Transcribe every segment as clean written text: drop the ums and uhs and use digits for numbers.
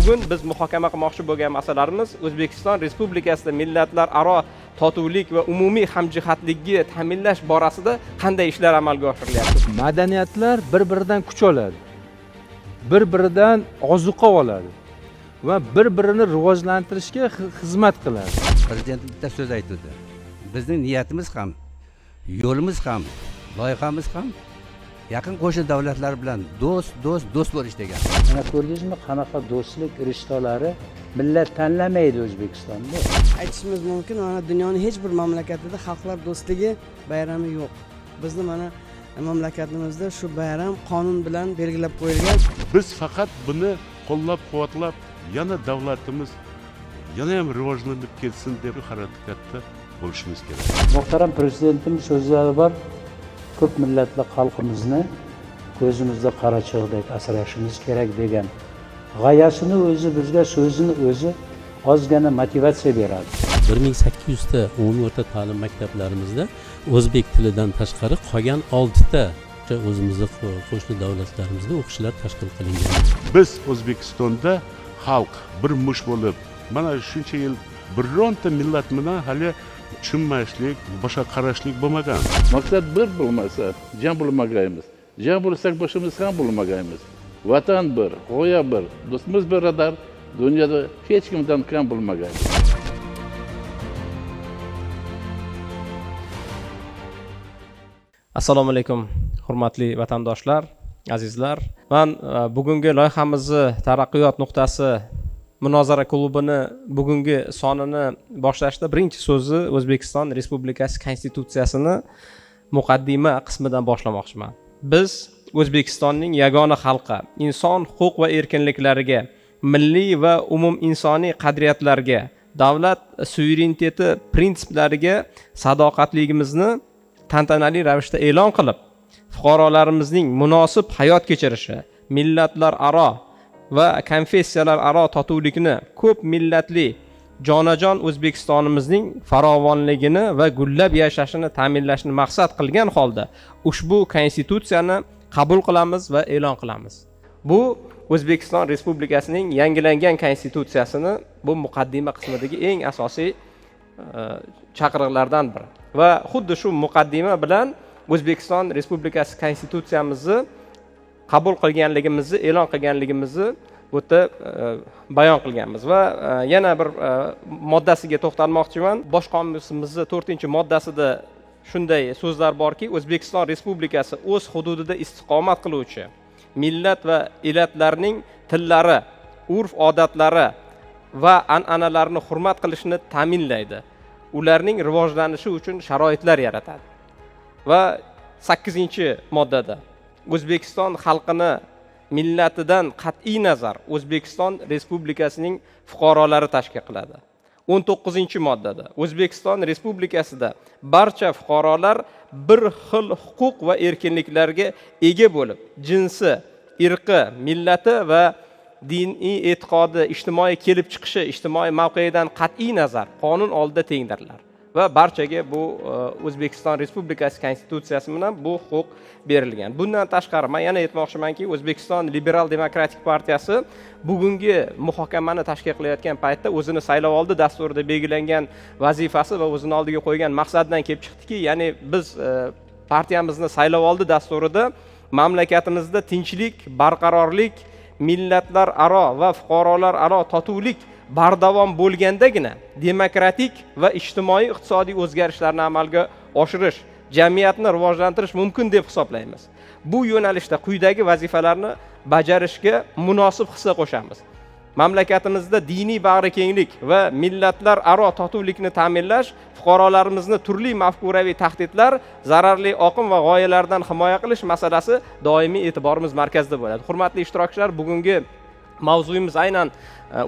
Bugun biz muhokama qilmoqchi bo'lgan masalalarimiz O'zbekiston Respublikasida millatlararo totuvlik va umumiy hamjihatlikni ta'minlash borasida qanday ishlar amalga oshirilyapti. Madaniyatlar bir-biridan kuch oladi, bir-biridan ozuqa oladi va bir-birini rivojlantirishga xizmat qiladi. Prezident bitta so'z aytdi. Bizning niyatimiz ham, yo'limiz ham, loyihamiz ham yaqin qo'shni davlatlar bilan do'st, do'st, do'st bo'lish degan. Mana ko'rdingizmi, qanaqa do'stlik rishtalari millat tanlamaydi O'zbekistonda. Aytishimiz mumkin, mana dunyoning hech bir mamlakatida xalqlar do'stligi bayrami yo'q. Bizni mana mamlakatimizda shu bayram qonun bilan belgilab qo'yilgan. Biz faqat buni qo'llab-quvvatlab, yana davlatimiz yana ham rivojlanib ketsin deb harakatda bo'lishimiz kerak. Muhtaram prezidentimiz so'zlari bor, ko'p millatli xalqimizni ko'zimizda qarachig'dek asrashimiz kerak degan g'oyasini o'zi bizga so'zini o'zi ozgina motivatsiya beradi. 1800 ta umumiy o'rta ta'lim maktablarimizda o'zbek tilidan tashqari qolgan 6 ta o'zimizni qo'shni davlatlarimizda o'qishlar tashkil qilingan. Biz O'zbekistonda xalq bir mush bo'lib, mana shuncha yil bironta millat bilan hali tushunmashlik, boshqa qarashlik bo'lmagan. Maqsad bir bo'lmasa, jam bo'lmagaymiz. Jam bo'lsak boshimiz ham bo'lmagaymiz. Vatan bir, g'oya bir, do'stimiz birodar, dunyoda hech kimdan kam bo'lmagaymiz. Assalomu alaykum, hurmatli vatandoshlar, azizlar. Men bugungi loyihamizni Taraqqiyot nuqtasi munozara klubini bugungi sonini boshlashda birinchi so'zni O'zbekiston Respublikasi Konstitutsiyasini muqaddima qismidan boshlamoqchiman. Biz O'zbekistonning yagona xalqi, inson huquq va erkinliklariga, milliy va umuminsoniy qadriyatlarga, davlat suvereniteti prinsiplariga sadoqatligimizni tantanali ravishda e'lon qilib, fuqarolarimizning munosib hayot kechirishi, millatlararo va konfessiyalararo totuvlikni, ko'p millatli jonajon O'zbekistonimizning farovonligini va gullab yashashini ta'minlashni maqsad qilgan holda ushbu konstitutsiyani qabul qilamiz va e'lon qilamiz. Bu O'zbekiston Respublikasining yangilangan konstitutsiyasini bu muqaddima qismidagi eng asosiy chaqiriqlardan biri. Va xuddi shu muqaddima bilan O'zbekiston Respublikasi konstitutsiyamizni qabul qilganligimizni, e'lon qilganligimizni bu yerda bayon qilganmiz. Va yana bir moddasiga to'xtalmoqchiman. Bosh qonunimizning 4-moddasida shunday so'zlar borki, O'zbekiston Respublikasi o'z hududida istiqomat qiluvchi millat va elatlarning tillari, urf-odatlari va an'analarini hurmat qilishni ta'minlaydi. Ularning rivojlanishi uchun sharoitlar yaratadi. Va 8-moddada O'zbekiston xalqini millatidan qat'iy nazar O'zbekiston Respublikasining fuqarolari tashkil qiladi. 19-moddada O'zbekiston Respublikasida barcha fuqarolar bir xil huquq va erkinliklarga ega bo'lib, jinsi, irqi, millati va diniy e'tiqodi, ijtimoiy kelib chiqishi, ijtimoiy mavqeidan qat'iy nazar qonun oldida tengdirlar. Va barchaga bu O'zbekiston Respublikasi Konstitutsiyasi bilan bu huquq berilgan. Bundan tashqari men yana aytmoqchimanki, O'zbekiston Liberal Demokratik Partiyasi bugungi muhokamani tashkil qilayotgan paytda o'zini saylovoldi dasturida belgilangan vazifasi va o'zini oldiga qo'ygan maqsadidan kelib chiqdiki, ya'ni biz partiyamizni saylovoldi dasturida mamlakatimizda tinchlik, barqarorlik, millatlararo va fuqarolararo totuvlik bardavom bo'lgandagina demokratik va ijtimoiy iqtisodiy o'zgarishlarni amalga oshirish, jamiyatni rivojlantirish mumkin deb hisoblaymiz. Bu yo'nalishda quyidagi vazifalarni bajarishga munosib hissa qo'shamiz. Mamlakatimizda diniy bag'rikenglik va millatlararo totuvlikni ta'minlash, fuqarolarimizni turli mafkuraviy tahdidlar, zararli oqim va g'oyalardan himoya qilish masalasi doimiy e'tiborimiz markazida bo'ladi. Hurmatli ishtirokchilar, bugungi mavzuyimiz aynan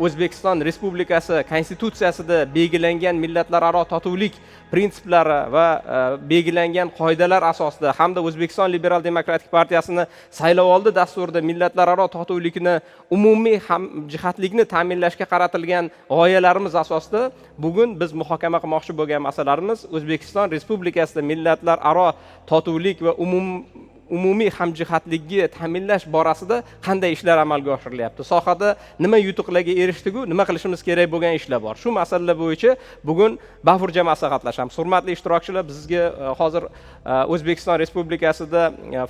O'zbekiston Respublikasi Konstitutsiyasida belgilangan millatlararo totuvlik prinsiplari va belgilangan qoidalar asosida hamda O'zbekiston Liberal Demokratik Partiyasini saylovoldi dasturida millatlararo totuvlikni, umumiy hamjihatlikni ta'minlashga qaratilgan g'oyalarimiz asosida bugun biz muhokama qilmoqchi bo'lgan masalalarimiz O'zbekiston Respublikasida millatlararo totuvlik va Umumiy hamjihatlikni ta'minlash borasida qanday ishlar amalga oshirilyapti, sohada nima yutuqlarga erishdik-u, nima qilishimiz kerak bo'lgan ishlar bor, shu masalalar bo'yicha bugun bafurja maslahatlashamiz. Hurmatli ishtirokchilar, bizga hozir O'zbekiston Respublikasida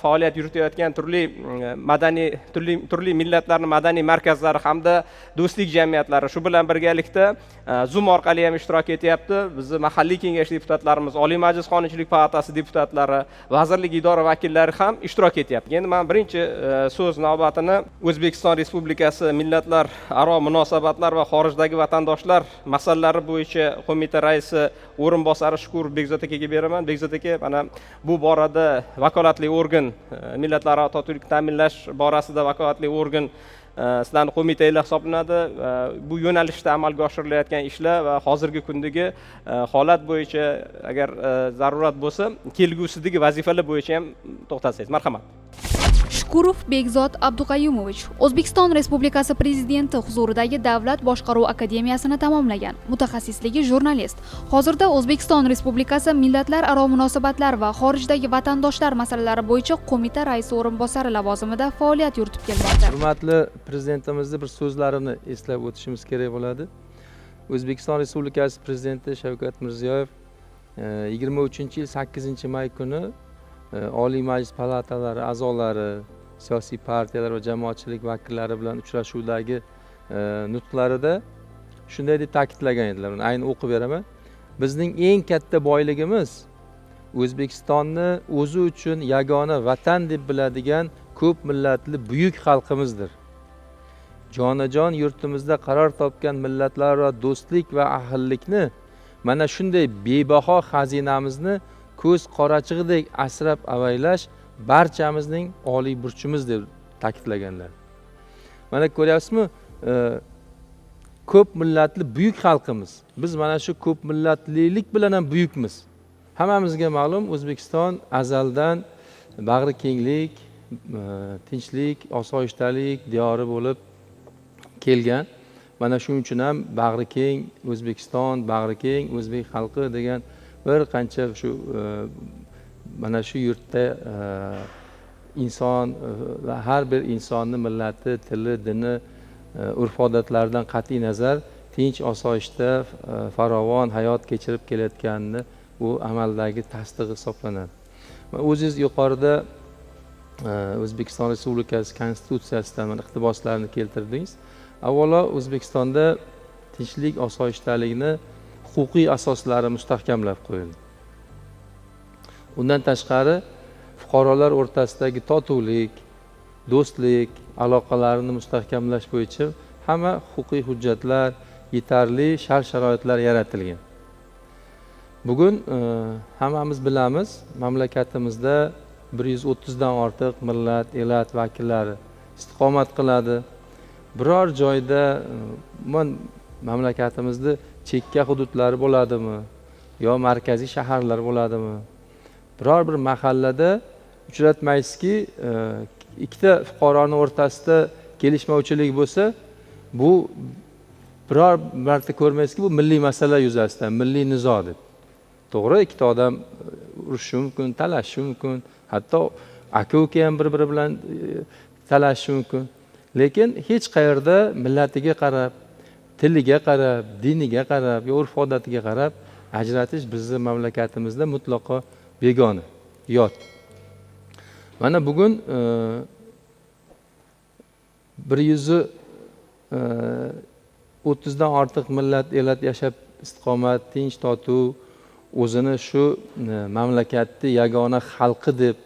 faoliyat yuritayotgan turli madaniy, turli millatlarni madaniy markazlari hamda do'stlik jamiyatlari, shu bilan birgalikda Zoom orqali ham ishtirok etyapti bizni mahalliy kengash deputatlarimiz, Oliy Majlis Qonunchilik palatasi deputatlari, vazirlik, idora vakillari ham ishtirok etyapti. Endi man birinchi so'z navbatini O'zbekiston Respublikasi millatlar aro munosabatlar va xorijdagi vatandoshlar masalalari bo'yicha qo'mita raisi o'rinbosari Shukurov Bekzod akaga beraman. Bekzod aka, mana bu borada vakolatli organ, millatlararo totuvlikni ta'minlash borasida vakolatli organ sizlarni qo'mitanglar hisoblanadi. Bu yo'nalishda amalga oshirilayotgan ishlar va hozirgi kundagi holat bo'yicha, agar zarurat bo'lsa, kelgusidagi vazifalar bo'yicha ham to'xtalsangiz, marhamat. Shukurov Bekzod Abduqayumovich O'zbekiston Respublikasi Prezidenti huzuridagi Davlat boshqaruv akademiyasini tamomlagan. Mutaxassisligi jurnalist. Hozirda O'zbekiston Respublikasi millatlararo munosabatlar va xorijdagi vatandoshlar masalalari bo'yicha qo'mita raisi o'rinbosari lavozimida faoliyat yuritib kelmoqda. Hurmatli Prezidentimizni bir so'zlarini eslab o'tishimiz kerak bo'ladi. O'zbekiston Respublikasi Prezidenti Shavkat Mirziyoyev 23 yil 8 may kuni Oliy Majlis palatalari a'zolari, siyosiy partiyalar va jamoatchilik vakillari bilan uchrashuvdagi nutqlarida shunday deb ta'kidlagan edilar. Uni ayni o'qib beraman: "Bizning eng katta boyligimiz O'zbekistonni o'zi uchun yagona vatan deb biladigan ko'p millatli buyuk xalqimizdir. Jonajon yurtimizda qaror topgan millatlararo do'stlik va ahillikni, mana shunday bebaho xazinamizni ko'z qorachig'idek asrab avaylash barchamizning oliy burchimiz", deb ta'kidlaganlar. Mana ko'ryapsizmi, ko'p millatli buyuk xalqimiz. Biz mana shu ko'p millatlilik bilan ham buyukmiz. Hammamizga ma'lum, O'zbekiston azaldan bag'ri kenglik, tinchlik, osoyishtalik diyori bo'lib kelgan. Mana shuning uchun ham bag'ri keng O'zbekiston, bag'ri keng o'zbek xalqi degan bir qancha shu mana shu yurtda inson va har bir insonni millati, tili, dini, urf odatlaridan qat'iy nazar tinch, osoyishta, farovon hayot kechirib kelayotganini bu amaldagi tasdig'i hisoblanadi. Va o'zingiz yuqorida O'zbekiston Respublikasi Konstitutsiyasidan mana iqtiboslarni keltirdingiz. Avvalo, O'zbekistonda tinchlik, osoyishtalikni huquqiy asoslari mustahkamlab qo'yildi. Undan tashqari, fuqarolar o'rtasidagi totuvlik, do'stlik aloqalarini mustahkamlash bo'yicha hamma huquqiy hujjatlar, yetarli shart sharoitlar yaratilgan. Bugun hammamiz bilamiz, mamlakatimizda 130dan ortiq millat, elat vakillari istiqomat qiladi. Biror joyda, umuman mamlakatimizda chekka hududlari bo'ladimi yo markaziy shaharlar bo'ladimi, biror bir mahallada uchratmaysizki, ikkita fuqaroni o'rtasida kelishmovchilik bo'lsa, bu biror marta ko'rmaysizki, bu milliy masala yuzasidan milliy nizo deb. To'g'ri, ikkita odam urushishi mumkin, talashishi mumkin, hatto aka uka ham bir biri bilan talashishi mumkin, lekin hech qayerda millatiga qarab, tiliga qarab, diniga qarab yo urf odatiga qarab ajratish bizni mamlakatimizda mutlaqo begona, yot. Mana bugun 130dan ortiq millat, elat yashab istiqomat, tinch totuv, o'zini shu mamlakatni yagona xalqi deb,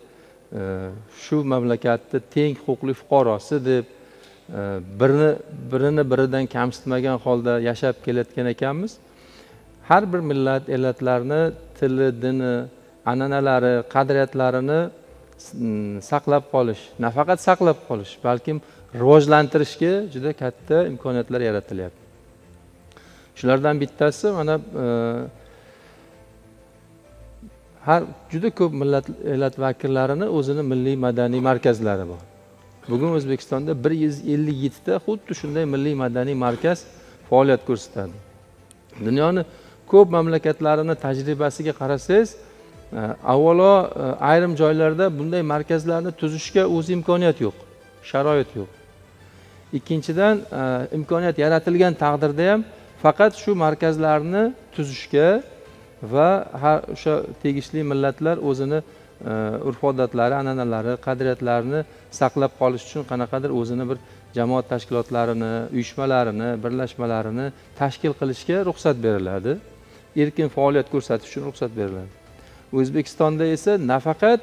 shu mamlakatni teng huquqli fuqarosi deb, birini biridan kamsitmagan holda yashab kelayotgan ekanmiz, har bir millat, elatlarni tili, dini, an'analari, qadriyatlarini saqlab qolish, nafaqat saqlab qolish, balkim rivojlantirishga juda katta imkoniyatlar yaratilyapti. Shulardan bittasi mana har juda ko'p millat, elat vakillarini o'zini milliy madaniy markazlari bor. Bugun O'zbekistonda 157ta xuddi shunday milliy madaniy markaz faoliyat ko'rsatadi. Dunyoni ko'p mamlakatlarini tajribasiga qarasangiz, Avvalo ayrim joylarda bunday markazlarni tuzishga o'zi imkoniyat yo'q, sharoit yo'q. Ikkinchidan, imkoniyat yaratilgan taqdirda ham faqat shu markazlarni tuzishga va har o'sha tegishli millatlar o'zini urf-odatlari, an'analari, qadriyatlarini saqlab qolish uchun qanaqadir o'zini bir jamoat tashkilotlarini, uyushmalarini, birlashmalarini tashkil qilishga ruxsat beriladi. Erkin faoliyat ko'rsatish uchun ruxsat beriladi. O'zbekistonda esa nafaqat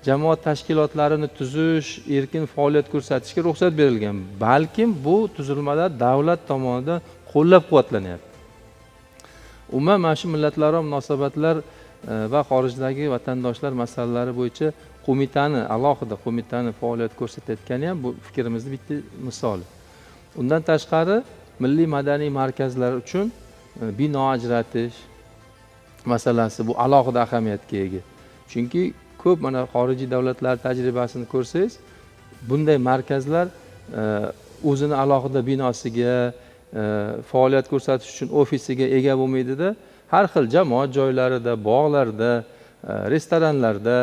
jamoat tashkilotlarini tuzish, erkin faoliyat ko'rsatishga ruxsat berilgan, balkim bu tuzilmalar davlat tomonidan qo'llab-quvvatlanyapti. Umuman mana shu millatlararo munosabatlar va xorijdagi vatandoshlar masalalari bo'yicha qo'mitani, alohida qo'mitani faoliyat ko'rsatayotgani ham bu fikrimizni bitta misoli. Undan tashqari milliy madaniy markazlar uchun bino ajratish masalasi bu alohida ahamiyatga ega. Chunki ko'p mana xorijiy davlatlar tajribasini ko'rsangiz, bunday markazlar o'zini alohida binosiga, faoliyat ko'rsatish uchun ofisiga ega bo'lmaydida, har xil jamoat joylarida, bog'larda, restoranlarda,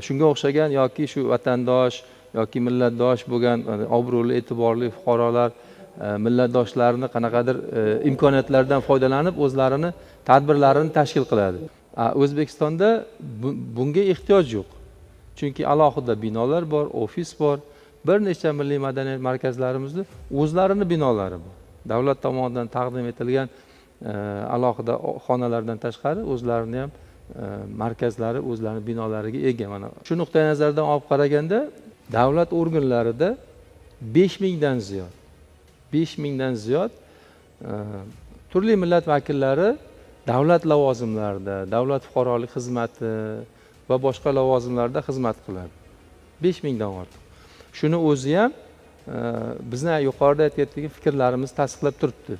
shunga o'xshagan yoki shu vatandosh yoki millatdosh bo'lgan obro'li, e'tiborli fuqarolar millatdoshlarini qanaqadir imkoniyatlardan foydalanib o'zlarini tadbirlarini tashkil qiladi. O'zbekistonda bunga ehtiyoj yo'q. Chunki alohida binolar bor, ofis bor, bir necha milliy madaniyat markazlarimizda o'zlarini binolari bor. Davlat tomonidan taqdim etilgan alohida xonalardan tashqari o'zlarini ham markazlari, o'zlarini binolariga ega. Mana shu nuqtai nazardan olib qaraganda davlat organlarida 5000dan ziyod, 5000dan ziyod turli millat vakillari davlat lavozimlarida, davlat fuqarolik xizmati va boshqa lavozimlarda xizmat qiladi. 5000dan ortiq. Shuni o'zi ham bizni yuqorida aytayotgan fikrlarimizni tasdiqlab turibdi.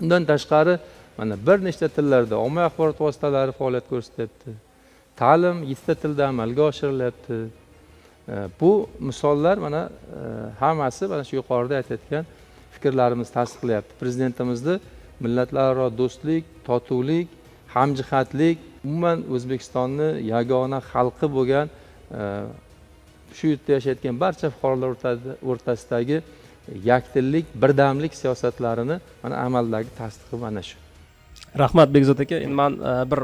Undan tashqari mana bir nechta tillarda ommaviy axborot vositalari faoliyat ko'rsatyapti. Ta'lim 7 ta tilda amalga oshirilyapti. Bu misollar mana hammasi mana shu yuqorida aytayotgan fikrlarimizni tasdiqlayapti. Prezidentimizni millatlararo do'stlik, totuvlik, hamjihatlik, umuman O'zbekistonni yagona xalqi bo'lgan shu yurtda yashayotgan barcha fuqarolar o'rtasidagi yakdillik, birdamlik siyosatlarini mana amaldagi tasdig'i mana shu. Rahmat Bekzod aka. Endi men bir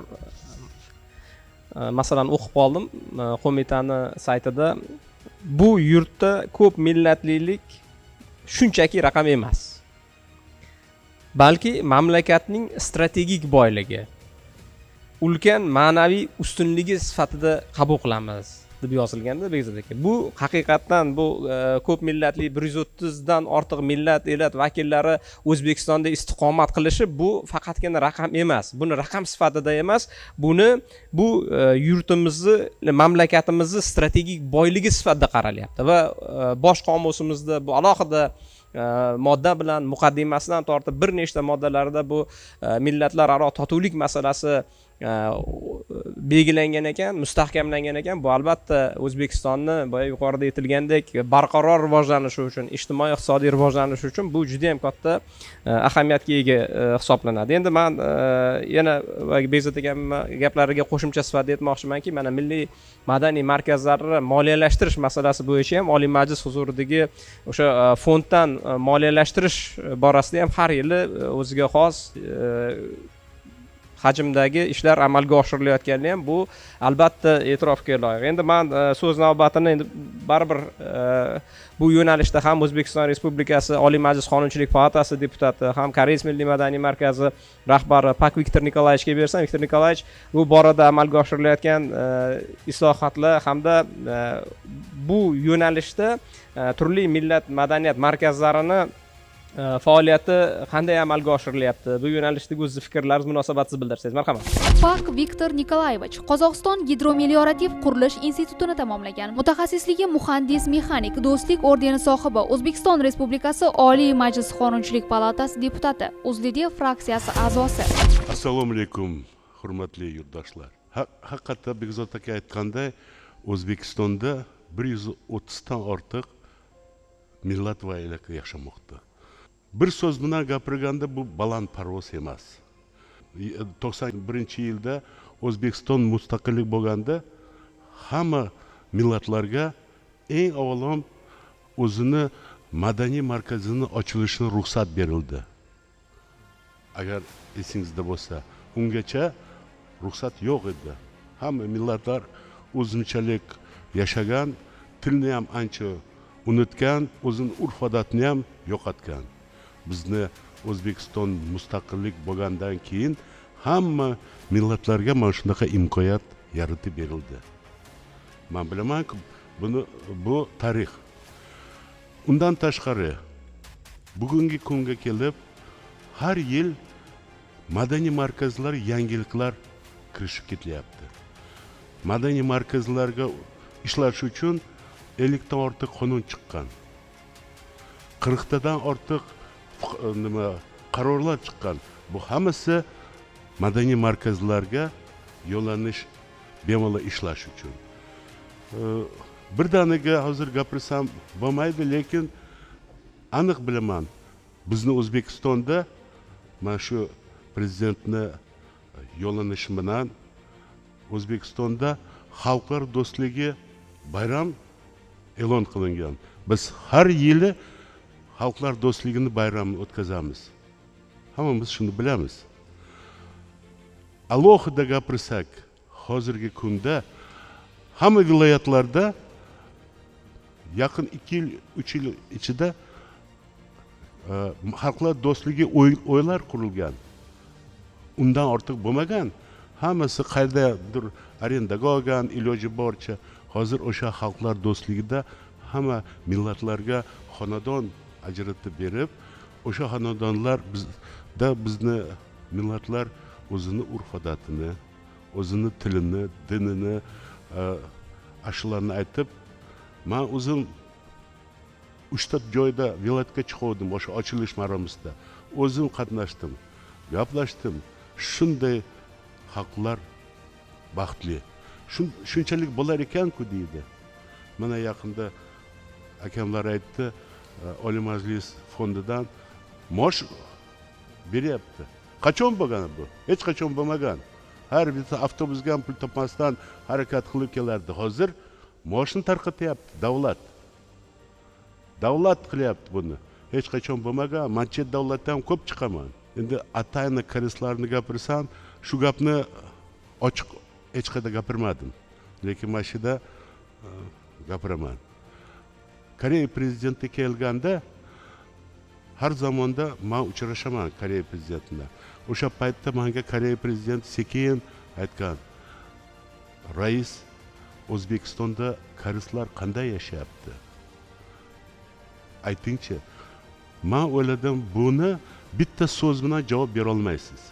masalani o'qib qoldim qo'mitani saytida. Bu yurtda ko'p millatlilik shunchaki raqam emas, balki mamlakatning strategik boyligi, ulkan ma'naviy ustunligi sifatida qabul qilamiz deb yozilganda Bekzod aka. Bu haqiqatdan bu ko'p millatli 130 dan ortiq millat, elat vakillari O'zbekistonda istiqomat qilishi bu faqatgina raqam emas. Buni raqam sifatida emas, buni bu yurtimizni, mamlakatimizni strategik boyligi sifatida qaralyapti va bosh qomusimizda bu alohida modda bilan muqaddimasidan tortib bir nechta moddalarda bu millatlararo totuvlik masalasi belgilangan ekan, mustahkamlangan ekan. Bu albatta O'zbekistonni boya yuqorida aytilgandek barqaror rivojlanishi uchun, ijtimoiy iqtisodiy rivojlanishi uchun bu juda ham katta ahamiyatga ega hisoblanadi. Endi men yana Bekzod akam gaplariga qo'shimcha sifatida aytmoqchimanki, mana milliy madaniy markazlarni moliyalashtirish masalasi bo'yicha ham Oliy Majlis huzuridagi o'sha fonddan moliyalashtirish borasida ham har yili o'ziga xos hajmdagi ishlar amalga oshirilayotgani ham bu albatta e'tirofga loyiq. Endi men so'z navbatini endi baribir bu yo'nalishda ham O'zbekiston Respublikasi Oliy Majlis Qonunchilik palatasi deputati, ham Koreys Milliy Madaniy Markazi rahbari Pak Viktor Nikolayevichga bersam, Viktor Nikolaevich bu borada amalga oshirilayotgan islohotlar hamda bu yo'nalishda turli millat madaniyat markazlarini faoliyati qanday amalga oshirilyapti? Bu yo'nalishdagi o'zingiz fikrlaringiz, munosabatingizni bildirsangiz, marhamat. Pak Viktor Nikolaevich Qozog'iston gidromeliorativ qurilish institutini tamomlagan. Mutaxassisligi muhandis mexanik, Do'stlik ordeni sohibi, O'zbekiston Respublikasi Oliy Majlis Qonunchilik palatasi deputati, UzLiDeP fraksiyasi a'zosi. Assalomu alaykum, hurmatli yurtdoshlar. Haqiqatda Bekzod aka aytganday, O'zbekistonda 130 dan ortiq millat va elat yashamoqda. Bir so'z bilan gapirganda bu balandparvoz emas. 91-yilda O'zbekiston mustaqillik bo'lganda hamma millatlarga eng avvalom o'zini madaniy markazini ochilishini ruxsat berildi. Agar esingizda bo'lsa, ungacha ruxsat yo'q edi. Hamma millatlar o'zimchalik yashagan, tilni ham ancha unutgan, o'zini urf-odatini ham yo'qotgan. Bizni O'zbekiston mustaqillik bo'lgandan keyin hamma millatlarga mana shunaqa imkoniyat yaratib berildi. Men bilamanki, buni bu tarix. Undan tashqari bugungi kunga kelib har yil madaniy markazlar yangiliklar kirishib ketilyapti. Madaniy markazlarga ishlash uchun 50 dan ortiq qonun chiqqan. 40 tadan ortiq nima qarorlar chiqqan. Bu hammasi madaniy markazlarga yo'llanish, bemalol ishlash uchun. Birdaniga hozir gapirsam bo'lmaydi, lekin aniq bilaman, bizni O'zbekistonda mana shu prezidentni yo'llanishi bilan O'zbekistonda xalqlar do'stligi bayram e'lon qilingan. Biz har yili xalqlar do'stligini bayramini o'tkazamiz. Hammamiz shuni bilamiz. Alohida gapirsak, hozirgi kunda hamma viloyatlarda yaqin 2 yil, 3 yil ichida xalqlar do'stligi o'ylar qurilgan. Undan ortiq bo'lmagan. Hammasi qayerdadir arendaga olgan, iloji boricha. Hozir o'sha xalqlar do'stligida hamma millatlarga xonadon ajratib berib, o'sha xonadonlar bizda bizni millatlar o'zini urf-odatini, o'zini tilini, dinini, ashularini aytib, men o'zim 3 ta joyda viloyatga chiqdim, o'sha ochilish marosimida o'zim qatnashdim, gaplashdim. Shunday xalqlar baxtli. Shunchalik bo'lar ekan-ku deydi. Mana yaqinda akamlar aytdi, Oliy Majlis fondidan maosh beryapti. Qachon bo'lgan bu? Hech qachon bo'lmagan. Har bitta avtobusga ham pul topmasdan harakat qilib kelardi. Hozir maoshni tarqatyapti davlat. Davlat qilyapti buni. Hech qachon bo'lmagan. Men chet davlatdan ham ko'p chiqaman. Endi atayni koreyslarni gapirsam, shu gapni ochiq hech qayerda gapirmadim. Lekin mana shu yerda gapiraman. Koreya prezidenti kelganda har zamonda men uchrashaman Koreya prezidenti bilan. O'sha paytda menga Koreya prezidenti sekin aytgan: "Rais, O'zbekistonda koreyslar qanday yashayapti? Aytingchi." Men o'yladim, buni bitta so'z bilan javob bera olmaysiz.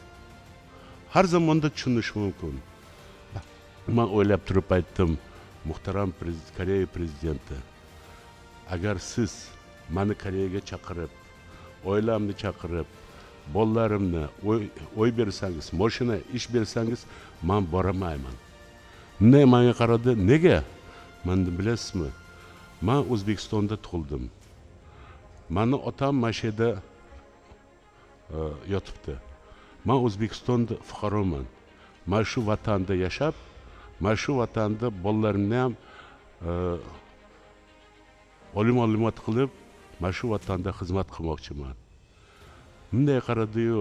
Har zamonda tushunish mumkin. Men o'ylab turib aytdim: "Muhtaram Koreya prezidenti, agar siz meni Koreyaga chaqirib, oilamni chaqirib, bolalarimni oy bersangiz, mashina, ish bersangiz, men boramayman." Bunday menga qaradi: "Nega?" Men bilasizmi, men O'zbekistonda tug'ildim. Meni otam mana shu yerda yotibdi. Men O'zbekistonda fuqaroman. Mana shu vatanda yashab, mana shu vatanda bolalarimni ham oliy ma'lumot qilib, mana shu vatanda xizmat qilmoqchiman. Bunday qaradi-yu,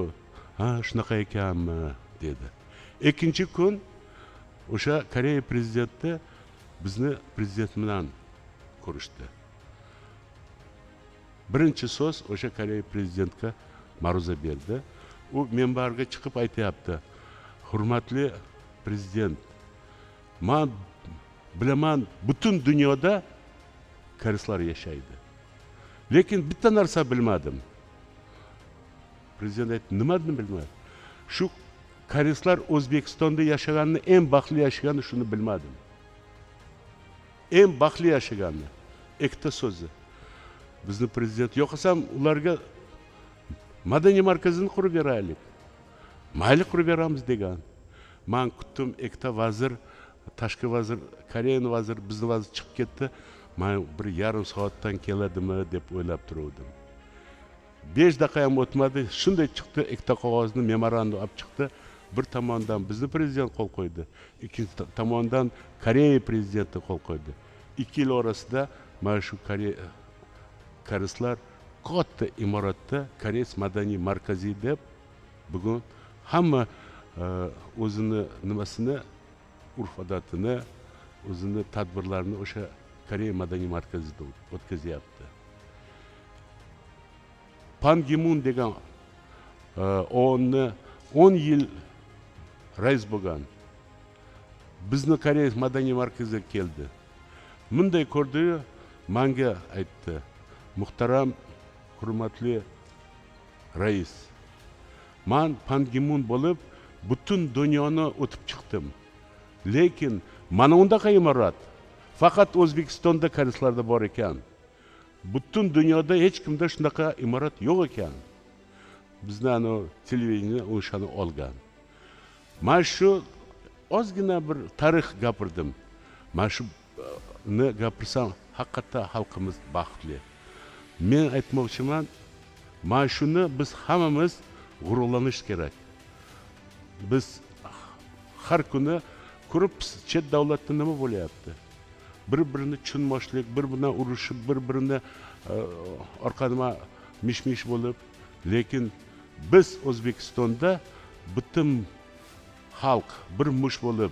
ha, shunaqa ekanmi, dedi. Ikkinchi kun o'sha Koreya prezidenti bizni prezident bilan ko'rishdi. Birinchi so'z o'sha Koreya prezidentga ma'ruza berdi. U minbarga chiqib aytayapti: "Hurmatli prezident, men bilaman, butun dunyoda koreyslar yashaydi. Lekin bitta narsa bilmadim." Prezident aytdi: "Nimani bilmadim?" "Shu koreyslar O'zbekistonda yashaganini, eng baxtli yashaganini shuni bilmadim. Eng baxtli yashaganini." Ikkita so'zi. Bizni prezident yo'qasam ularga madaniy markazini qurib beraylik. Mayli, qurib beramiz degan. Men kutdim, ikkita vazir, tashqi vazir, Koreya vaziri, bizni vazir chiqib ketdi. Men 1,5 soatdan keladimi deb o'ylab turdim. 5 daqiqa ham o'tmadi, shunday chiqdi, ikkita qog'ozni memorandum olib chiqdi. Bir tomondan bizni prezident qo'l qo'ydi, ikkinchi tomondan Koreya prezidenti qo'l qo'ydi. 2 yil orasida mana shu koreyslar katta imoratda Koreys madaniy markazi deb bugun hamma o'zini nimasini, urf-odatini, o'zini tadbirlarini o'sha Koreya madaniy markazida o'tkazyapti. Pan Gi Mun degan OONni 10 yil rais bo'lgan bizni Koreya madaniy markaziga keldi. Bunday ko'rdi-yu, menga aytdi: "Muhtaram, hurmatli rais, man Pan Gi Mun bo'lib butun dunyoni o'tib chiqdim. Lekin mana undaqa imorat faqat O'zbekistonda koreyslarda bor ekan. Butun dunyoda hech kimda shunaqa imorat yo'q ekan." Bizni ana televideniye o'shani olgan. Mana shu ozgina bir tarix gapirdim. Mana shuni gapirsam haqiqatda xalqimiz baxtli. Men aytmoqchiman, mana shuni biz hammamiz g'ururlanish kerak. Biz har kuni ko'ribmiz chet davlatda nima bo'lyapti. Bir-birini tushunmoshlik, bir-birini urushib, bir-birini orqa nima mish-mish bo'lib, lekin biz O'zbekistonda butun xalq bir mush bo'lib,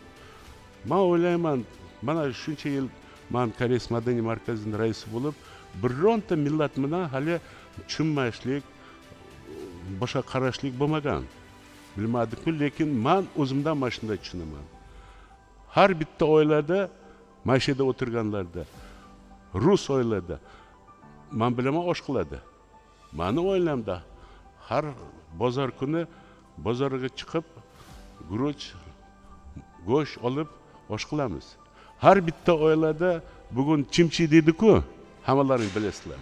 men o'ylayman, mana shuncha yil men Koreys madaniy markazining raisi bo'lib, bironta millat bilan hali tushunmashlik, boshqa qarashlik bo'lmagan. Bilmadikmi, lekin men o'zimdan mana shunday tushunaman. Har bitta oilada, mana shu yerda o'tirganlarda, rus oilada men bilaman osh qiladi. Mani oilamda har bozor kuni bozorga chiqib guruch, go'sht olib osh qilamiz. Har bitta oilada bugun chimchi deydi-ku, hammalaring bilasizlar.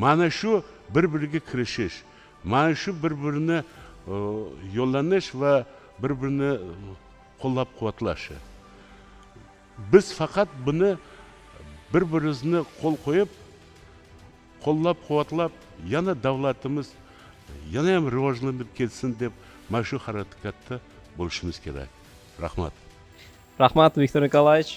Mana shu bir-biriga kirishish, mana shu bir-birini yo'llanish va bir-birini qo'llab-quvvatlashi. Biz faqat buni bir-birimizni qo'l qo'yib, qo'llab-quvvatlab, yana davlatimiz yana ham rivojlanib ketsin deb mana shu harakatda bo'lishimiz kerak. Rahmat. Rahmat, Viktor Nikolayevich.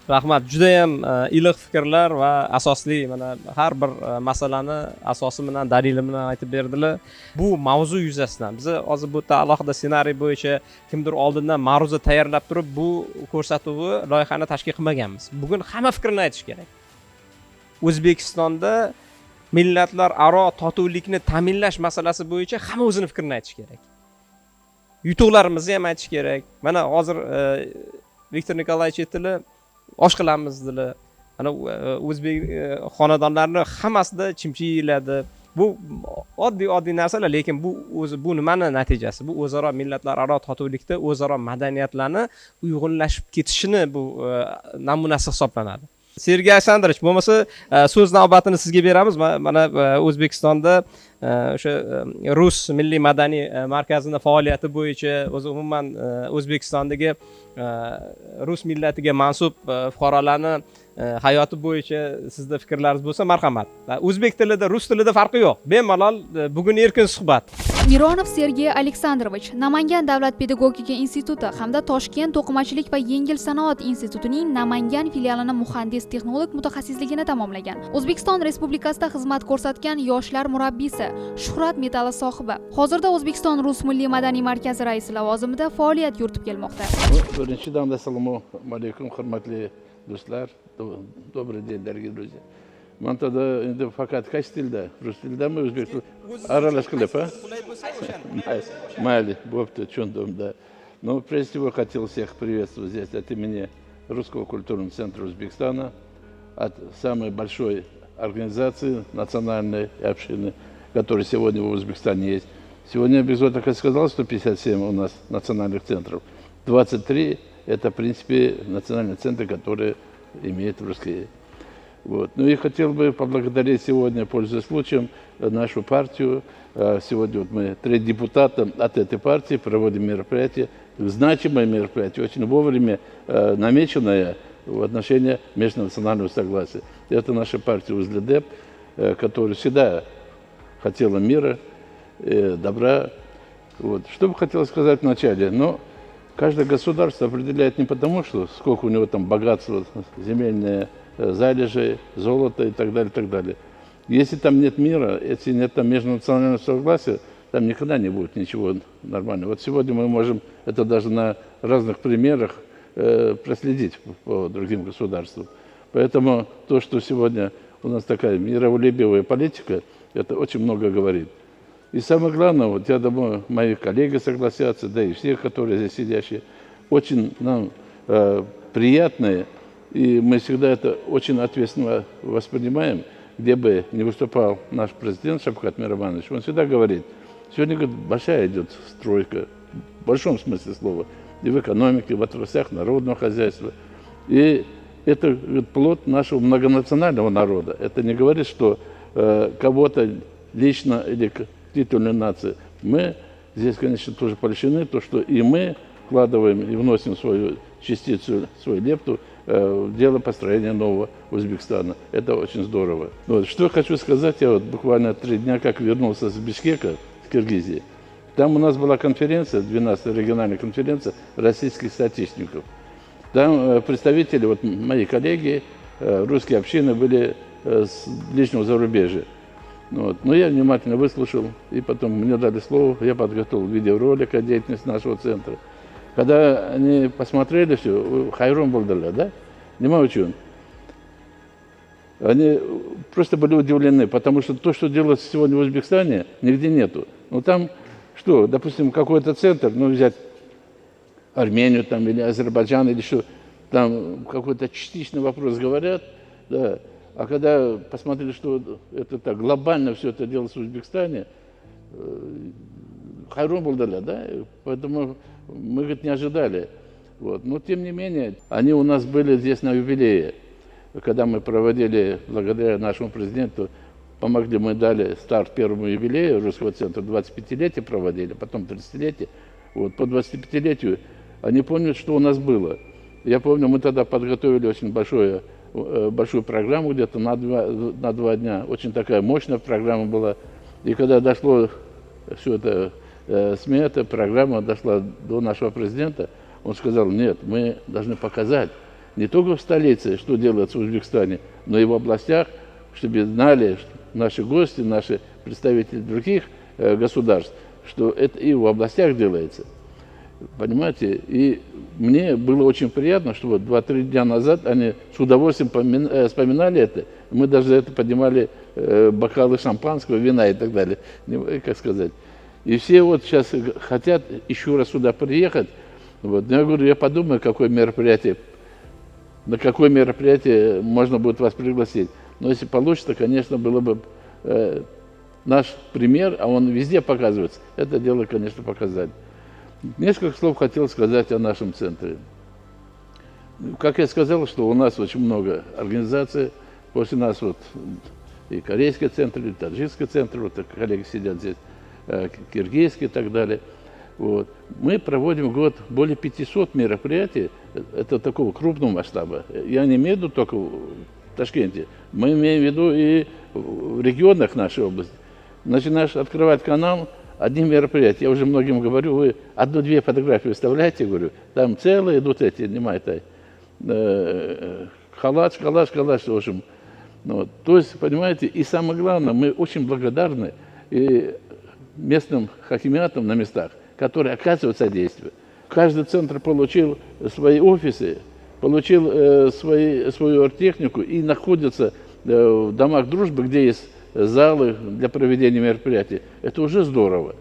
Rahmat. Juda ham iliq fikrlar va asosli mana har bir masalani asosi bilan, dalili bilan aytib berdilar. Bu mavzu yuzasidan biz hozir bu yerda alohida ssenariy bo'yicha kimdir oldindan ma'ruza tayyorlab turib bu ko'rsatuvni, loyihani tashkil qilmaganmiz. Bugun hamma fikrini aytish kerak. O'zbekistonda millatlararo totuvlikni ta'minlash masalasi bo'yicha hamma o'zini fikrini aytish kerak. Yutuqlarimizni ham aytish kerak. Mana hozir Viktor Nikolayevich aytdilar, osh qilamiz dedilar. Mana o'zbek xonadonlarini hammasida chimchi yeyiladi. Bu oddiy narsalar, lekin bu o'zi bu nimani natijasi? Bu o'zaro millatlararo totuvlikda o'zaro madaniyatlarni uyg'unlashib ketishini bu namunasi hisoblanadi. Sergey Aleksandrovich, bo'lmasa so'z navbatini sizga beramiz. Mana O'zbekistonda o'sha Rus milliy madaniy markazining faoliyati bo'yicha, o'zi umuman O'zbekistondagi rus millatiga mansub fuqarolarni hayoti bo'yicha sizda fikrlaringiz bo'lsa, marhamat. O'zbek tilida, rus tilida farqi yo'q. Bemalol bugun erkin suhbat. Mironov Sergey Aleksandrovich, Namangan davlat pedagogika instituti hamda Toshkent to'qimachilik va yengil sanoat institutining Namangan filialini muhandis texnolog mutaxassisligini tamomlagan. O'zbekiston Respublikasida xizmat ko'rsatgan yoshlar murabbiysi, Shuhrat medali sohibi. Hozirda O'zbekiston Rus milliy madaniy markazi raisi lavozimida faoliyat yuritib kelmoqda. Birinchidan assalomu alaykum, hurmatli do'stlar. Добрый день, дорогие друзья. Man тогда endi faqat qaysi tilda? Rus tilidami, o'zbek tilida? Aralash qilib, ha? Mayli, bo'pti, tushundim, да. Но прежде всего хотел всех приветствовать здесь от имени Русского культурного центра Узбекистана, от самой большой организации национальной общины, которая сегодня в Узбекистане есть. Сегодня, Бекзод так и сказал, 157 у нас национальных центров. 23 это, в принципе, национальные центры, которые имеют русские. Вот. Ну и хотел бы поблагодарить сегодня, пользуясь случаем, нашу партию. Сегодня вот мы, 3 депутата от этой партии, проводим мероприятие, значимое мероприятие, очень вовремя намеченное в отношении межнационального согласия. Это наша партия УЗЛДЭП, которая всегда хотела мира, добра. Вот. Что бы хотел сказать вначале? Ну, каждое государство определяет не потому, что сколько у него там богатства, земельные залежи, золото и так далее, и так далее. Если там нет мира, если нет там межнационального согласия, там никогда не будет ничего нормального. Вот сегодня мы можем это даже на разных примерах проследить по другим государствам. Поэтому то, что сегодня у нас такая миролюбивая политика, это очень много говорит. И самое главное, вот я думаю, мои коллеги согласятся, да и все, которые здесь сидящие, очень нам приятные, и мы всегда это очень ответственно воспринимаем, где бы ни выступал наш президент Шавкат Миромонович, он всегда говорит, сегодня, говорит, большая идет стройка, в большом смысле слова, и в экономике, и в отраслях народного хозяйства. И это, говорит, плод нашего многонационального народа. Это не говорит, что кого-то лично или титульной нации. Мы здесь, конечно, тоже польщены, то, что и мы вкладываем и вносим свою частицу, свою лепту в дело построения нового Узбекистана. Это очень здорово. Вот. Что я хочу сказать, я вот буквально 3 дня как вернулся с Бишкека, с Киргизии. Там у нас была конференция, 12-я региональная конференция российских статистиков. Там представители, вот мои коллеги, русские общины были с ближнего зарубежья. Вот. Но я внимательно выслушал, и потом мне дали слово, я подготовил видеоролик о деятельности нашего центра. Когда они посмотрели все, hayron bo'ldilar, да? Nima uchun. Они просто были удивлены, потому что то, что делается сегодня в Узбекистане, нигде нету. Ну там что, допустим, какой-то центр, ну взять Армению там, или Азербайджан, или что, там какой-то частичный вопрос говорят, да. А когда посмотрели, что это так глобально все это делается в Узбекистане, hayron bo'ldilar, да? Поэтому мы, говорит, не ожидали. Вот. Но тем не менее, они у нас были здесь на юбилее. Когда мы проводили, благодаря нашему президенту, помогли, мы дали старт первому юбилею Русского центра, 25-летие проводили, потом 30-летие. Вот, по 25-летию они помнят, что у нас было. Я помню, мы тогда подготовили очень большую программу, где-то на два дня. Очень такая мощная программа была. И когда дошло все это, смета, программа дошла до нашего президента, он сказал, нет, мы должны показать не только в столице, что делается в Узбекистане, но и в областях, чтобы знали наши гости, наши представители других государств, что это и в областях делается. Понимаете? И мне было очень приятно, что вот 2-3 дня назад они с удовольствием вспоминали это. Мы даже за это поднимали бокалы шампанского, вина и так далее. Как сказать. И все вот сейчас хотят еще раз сюда приехать. Вот. Но я говорю, я подумаю, какое мероприятие, на какое мероприятие можно будет вас пригласить. Но если получится, конечно, было бы наш пример, а он везде показывается, это дело, конечно, показать. Несколько слов хотел сказать о нашем центре. Как я сказал, что у нас очень много организаций. После нас вот и корейский центр, и таджикский центр, вот коллеги сидят здесь, киргизский и так далее. Вот. Мы проводим в год более 500 мероприятий, это такого крупного масштаба. Я не имею в виду только в Ташкенте, мы имеем в виду и в регионах нашей области. Начинаешь открывать канал, одни мероприятия. Я уже многим говорю, вы одну-две фотографии выставляете, говорю, там целые идут эти, не халаш, халаш, халаш, в общем. Вот. То есть, понимаете, и самое главное, мы очень благодарны и местным хакимиатам на местах, которые оказывают содействие. Каждый центр получил свои офисы, получил свою арт-технику и находится в домах дружбы, где есть залы для проведения мероприятий. Это уже здорово.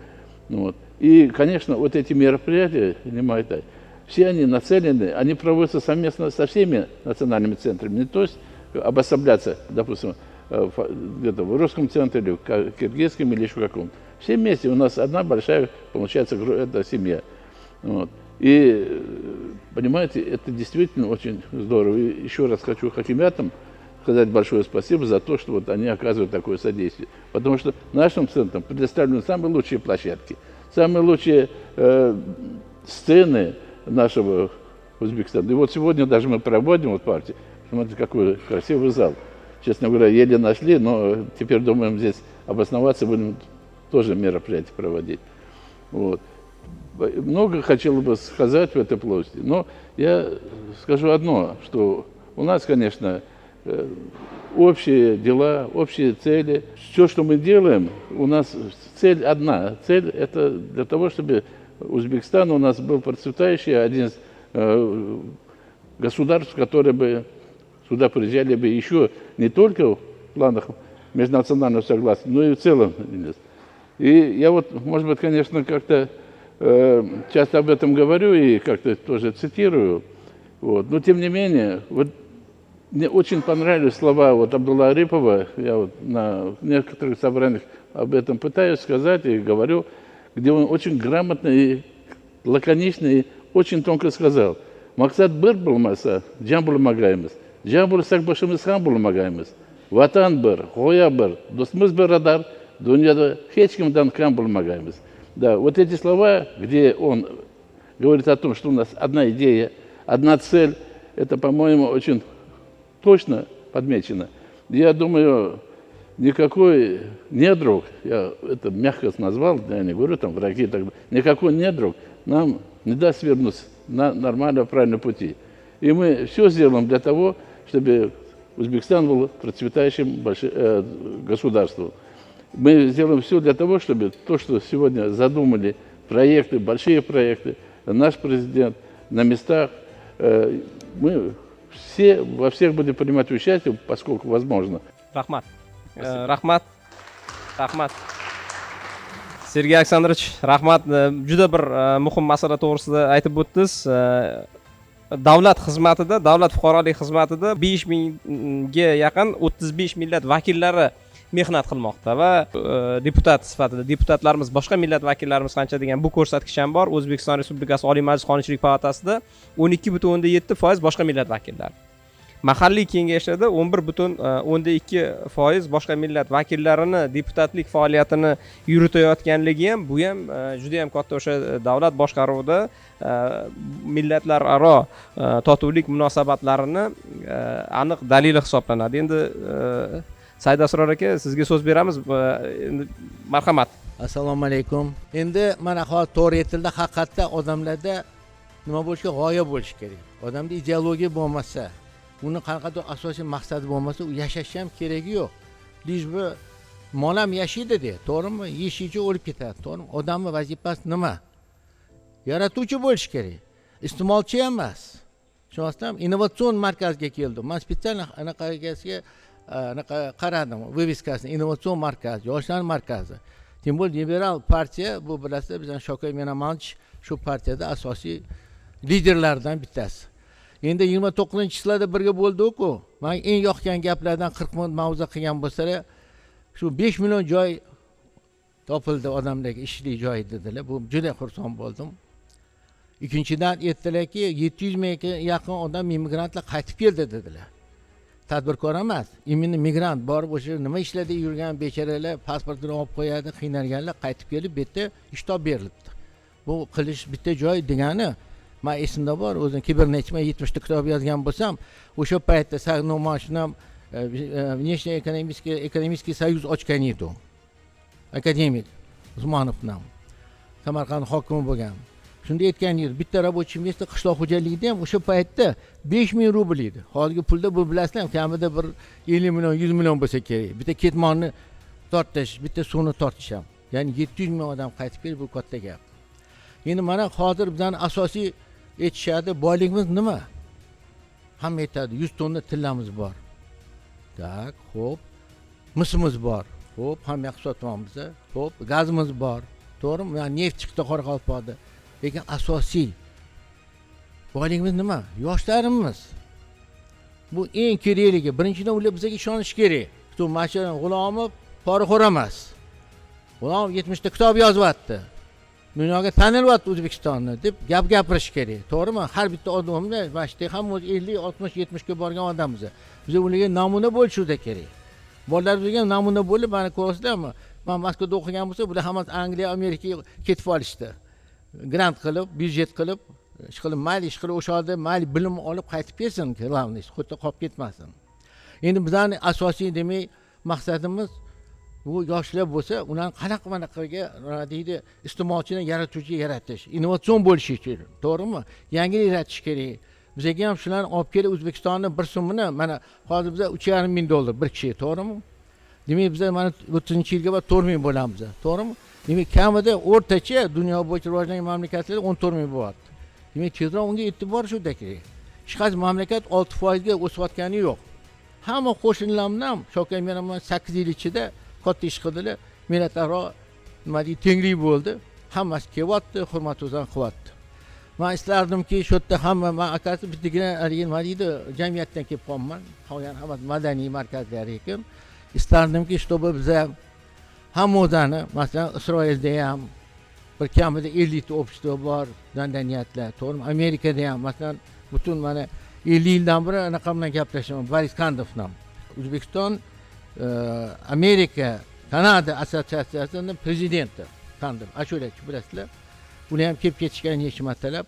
Вот. И, конечно, вот эти мероприятия, все они нацелены, они проводятся совместно со всеми национальными центрами. Не то есть обособляться, допустим, где-то в русском центре, или в киргизском, или еще каком-то. Все вместе у нас одна большая, получается, это семья. Вот. И, понимаете, это действительно очень здорово. И еще раз хочу хакимиатам сказать большое спасибо за то, что вот они оказывают такое содействие. Потому что нашим центрам предоставлены самые лучшие площадки, самые лучшие сцены нашего Узбекистана. И вот сегодня даже мы проводим вот партию. Смотрите, какой красивый зал. Честно говоря, еле нашли, но теперь думаем здесь обосноваться, будем тоже мероприятия проводить. Вот. Много хотел бы сказать в этой плоскости, но я скажу одно, что у нас, конечно, общие дела, общие цели. Все, что мы делаем, у нас цель одна. Цель – это для того, чтобы Узбекистан у нас был процветающий, один из государств, которые бы сюда приезжали бы еще не только в планах межнационального согласия, но и в целом. И я вот, может быть, конечно, как-то часто об этом говорю и как-то тоже цитирую, вот. Но тем не менее, вот мне очень понравились слова вот Абдулла Арипова, я вот на некоторых собраниях об этом пытаюсь сказать и говорю, где он очень грамотно и лаконично и очень тонко сказал. Maqsad bir bo'lmasa, jam bo'lmagaymiz. Jam bo'lsak, boshimiz ham bo'lmagaymiz. Vatan bir, g'oya bir, do'stimiz birodar, dunyoda hech kimdan kam bo'lmagaymiz. Да, вот эти слова, где он говорит о том, что у нас одна идея, одна цель, это, по-моему, очень точно подмечено. Я думаю, никакой недруг, я это мягко назвал, я не говорю там враги, так, никакой недруг нам не даст свернуться на нормальном, правильном пути. И мы все сделаем для того, чтобы Узбекистан был процветающим государством. Мы сделаем все для того, чтобы то, что сегодня задумали, проекты, большие проекты, наш президент на местах, мы все, во всех будем принимать участие, поскольку возможно. Rahmat. Rahmat, rahmat, Sergey Aleksandrovich, rahmat. Juda bir muhim masala to'g'risida aytib o'tdingiz. Davlat xizmatida, davlat fuqarolik xizmatida 5000ga yaqin 35 millat vakillari mehnat qilmoqda va deputat sifatida deputatlarimiz, boshqa millat vakillarimiz qancha degan bu ko'rsatkich ham bor. O'zbekiston Respublikasi Oliy Majlis Qonunchilik palatasida 12,7% boshqa millat vakillari, mahalliy kengashlarda 11,2% boshqa millat vakillarini deputatlik faoliyatini yuritayotganligi ham, bu ham juda yam katta o'sha davlat boshqaruvida millatlararo totuvlik munosabatlarini aniq dalili hisoblanadi. Endi Saidasror aka, sizga so'z beramiz endi, marhamat. Assalomu alaykum. Endi mana hozir to'g'ri aytildi. Haqiqatda odamlarda nima bo'lishi kerak? G'oya bo'lishi kerak. Odamda ideologiya bo'lmasa, uni qanaqadir asosiy maqsadi bo'lmasa, u yashashni ham keragi yo'q. Лишь бы mol ham yashaydida, to'g'rimi? Yeyish ichib o'lib ketadi, to'g'rimi? Odamni vazifasi nima? Yaratuvchi bo'lishi kerak, iste'molchi emas. Tushunyapsizlarmi? Innovatsion markazga keldim man специально, anaqasiga anaqa qaradim, вывеска sini: innovatsion markaz, yoshlar markazi. Тем более liberal partiya, bu bilasizlar, bizani Shavkat Miromonovich shu partiyada asosiy liderlardan bittasi. Endi 29-yillarda birga bo'ldiku. Man eng yoqgan gaplardan 40 minut mavzu qilgan bo'lsalar, shu 5 million joy topildi odamlarga, ishli joy dedilar. Bu juda xursand bo'ldim. Ikkinchidan, aytdilarki, 700 mingga yaqin odam, immigrantlar qaytib keldi dedilar. Tadbirkor emas, именно migrant, borib o'sha nima ishlarda yurgan bechoralar, pasportini olib qo'yadi, qiynalganlar qaytib kelib, bu yerda ish topib berilibdi. Bu qilish bitta joy degani. Man esimda bor, o'zim kibernetik 70ta kitob yozgan bo'lsam, o'sha paytda ham внешний экономический союз ochgan edi u akademik Usmonov ham, Samarqand hokimi bo'lgan. Shunda aytgan edi, bitta рабочий место qishloq xo'jaligida ham o'sha paytda 5000 rubl edi. Hozirgi pulda bu, bilasizlar, kamida bir 50 million, 100 million bo'lsa kerak, bitta ketmonni tortish, bitta suvni tortish ham. Ya'ni 700 ming odam qaytib keldi, bu katta gap. Endi mana hozir bizani asosiy aytishadi, boyligimiz nima? Hamma aytadi, 100 tonna tillamiz bor. Так, ho'p, misimiz bor, ho'p, hamma yoqqa sotyapmiz, ho'p, gazimiz bor, to'g'rimi? Yani neft chiqdi Qoraqalpoqda. Lekin asosiy boyligimiz nima? Yoshlarimiz. Bu eng kerakligi. Birinchidan, ular bizga ishonishi kerak, что mana shu G'ulomov poraxo'r emas, G'ulomov 70ta kitob yozyapti, dunyoga tanilyapti O'zbekistonni deb gap gapirish kerak, to'g'rimi? Har bitta odamda mana shu yerda hamma 50, 60, 70ga borgan odammiz. Biz ularga namuna bo'lishimiz kerak. Bolalarimizga ham namuna bo'lib, mana ko'rasizlarmi, man Moskvada o'qigan bo'lsa, bular hammasi Angliya, Amerikaga ketib olishdi, grant qilib, byudjet qilib, ish qilib. Mayli, ish qilib o'sha yerda, mayli, bilim olib qaytib kelsin, главный xuddi qolib ketmasin. Endi bizani asosiy, demak, maqsadimiz Bu yoshlar bo'lsa, ularni qanaqa manaqaga, nima deydi, iste'molchini yaratuvchi yaratish, innovatsion bo'lishi kerak, to'g'rimi? Yangilik yaratish kerak. Bizga ham shularni olib kelib, O'zbekistonni bir so'mini, mana hozir biza 3,5 ming dollar bir kishiga, to'g'rimi? Demak, biza mana 30-yilga borib 4000 bo'lamiz, to'g'rimi? Demak, kamida o'rtacha dunyo bo'yicha rivojlangan mamlakatlarda 14 000 bo'lyapti. Demak, tezroq unga yetib borish juda kerak. Hech qaysi mamlakat 6 foizga o'sayotgani yo'q. Hamma qo'shnilar bilan Shavkat Miromonovich 8 yil ichida katta ish qildilar. Millatlararo, nima deydi, tenglik bo'ldi, hammasi kelyapti, hurmat o'zini qilyapti. Man istardimki, shu yerda hamma, man akasi bittagina haligi, nima deydi, jamiyatdan kelib qolman, qolgan hammasi madaniy markazlar ekan. Istardimki, чтобы biza hamma o'zani, masalan, Isroilda ham bir kamida 50 ta общество bor, madaniyatlar, to'g'rimi? Amerikada ham, masalan, butun mana 50 yildan beri anaqa bilan gaplashaman, Boris Kandov bilan, O'zbekiston Amerika Kanada assotsiatsiyasini prezidenti Kandov ashulachi, bilasizlar. Ular ham kelib ketishgan necha martalab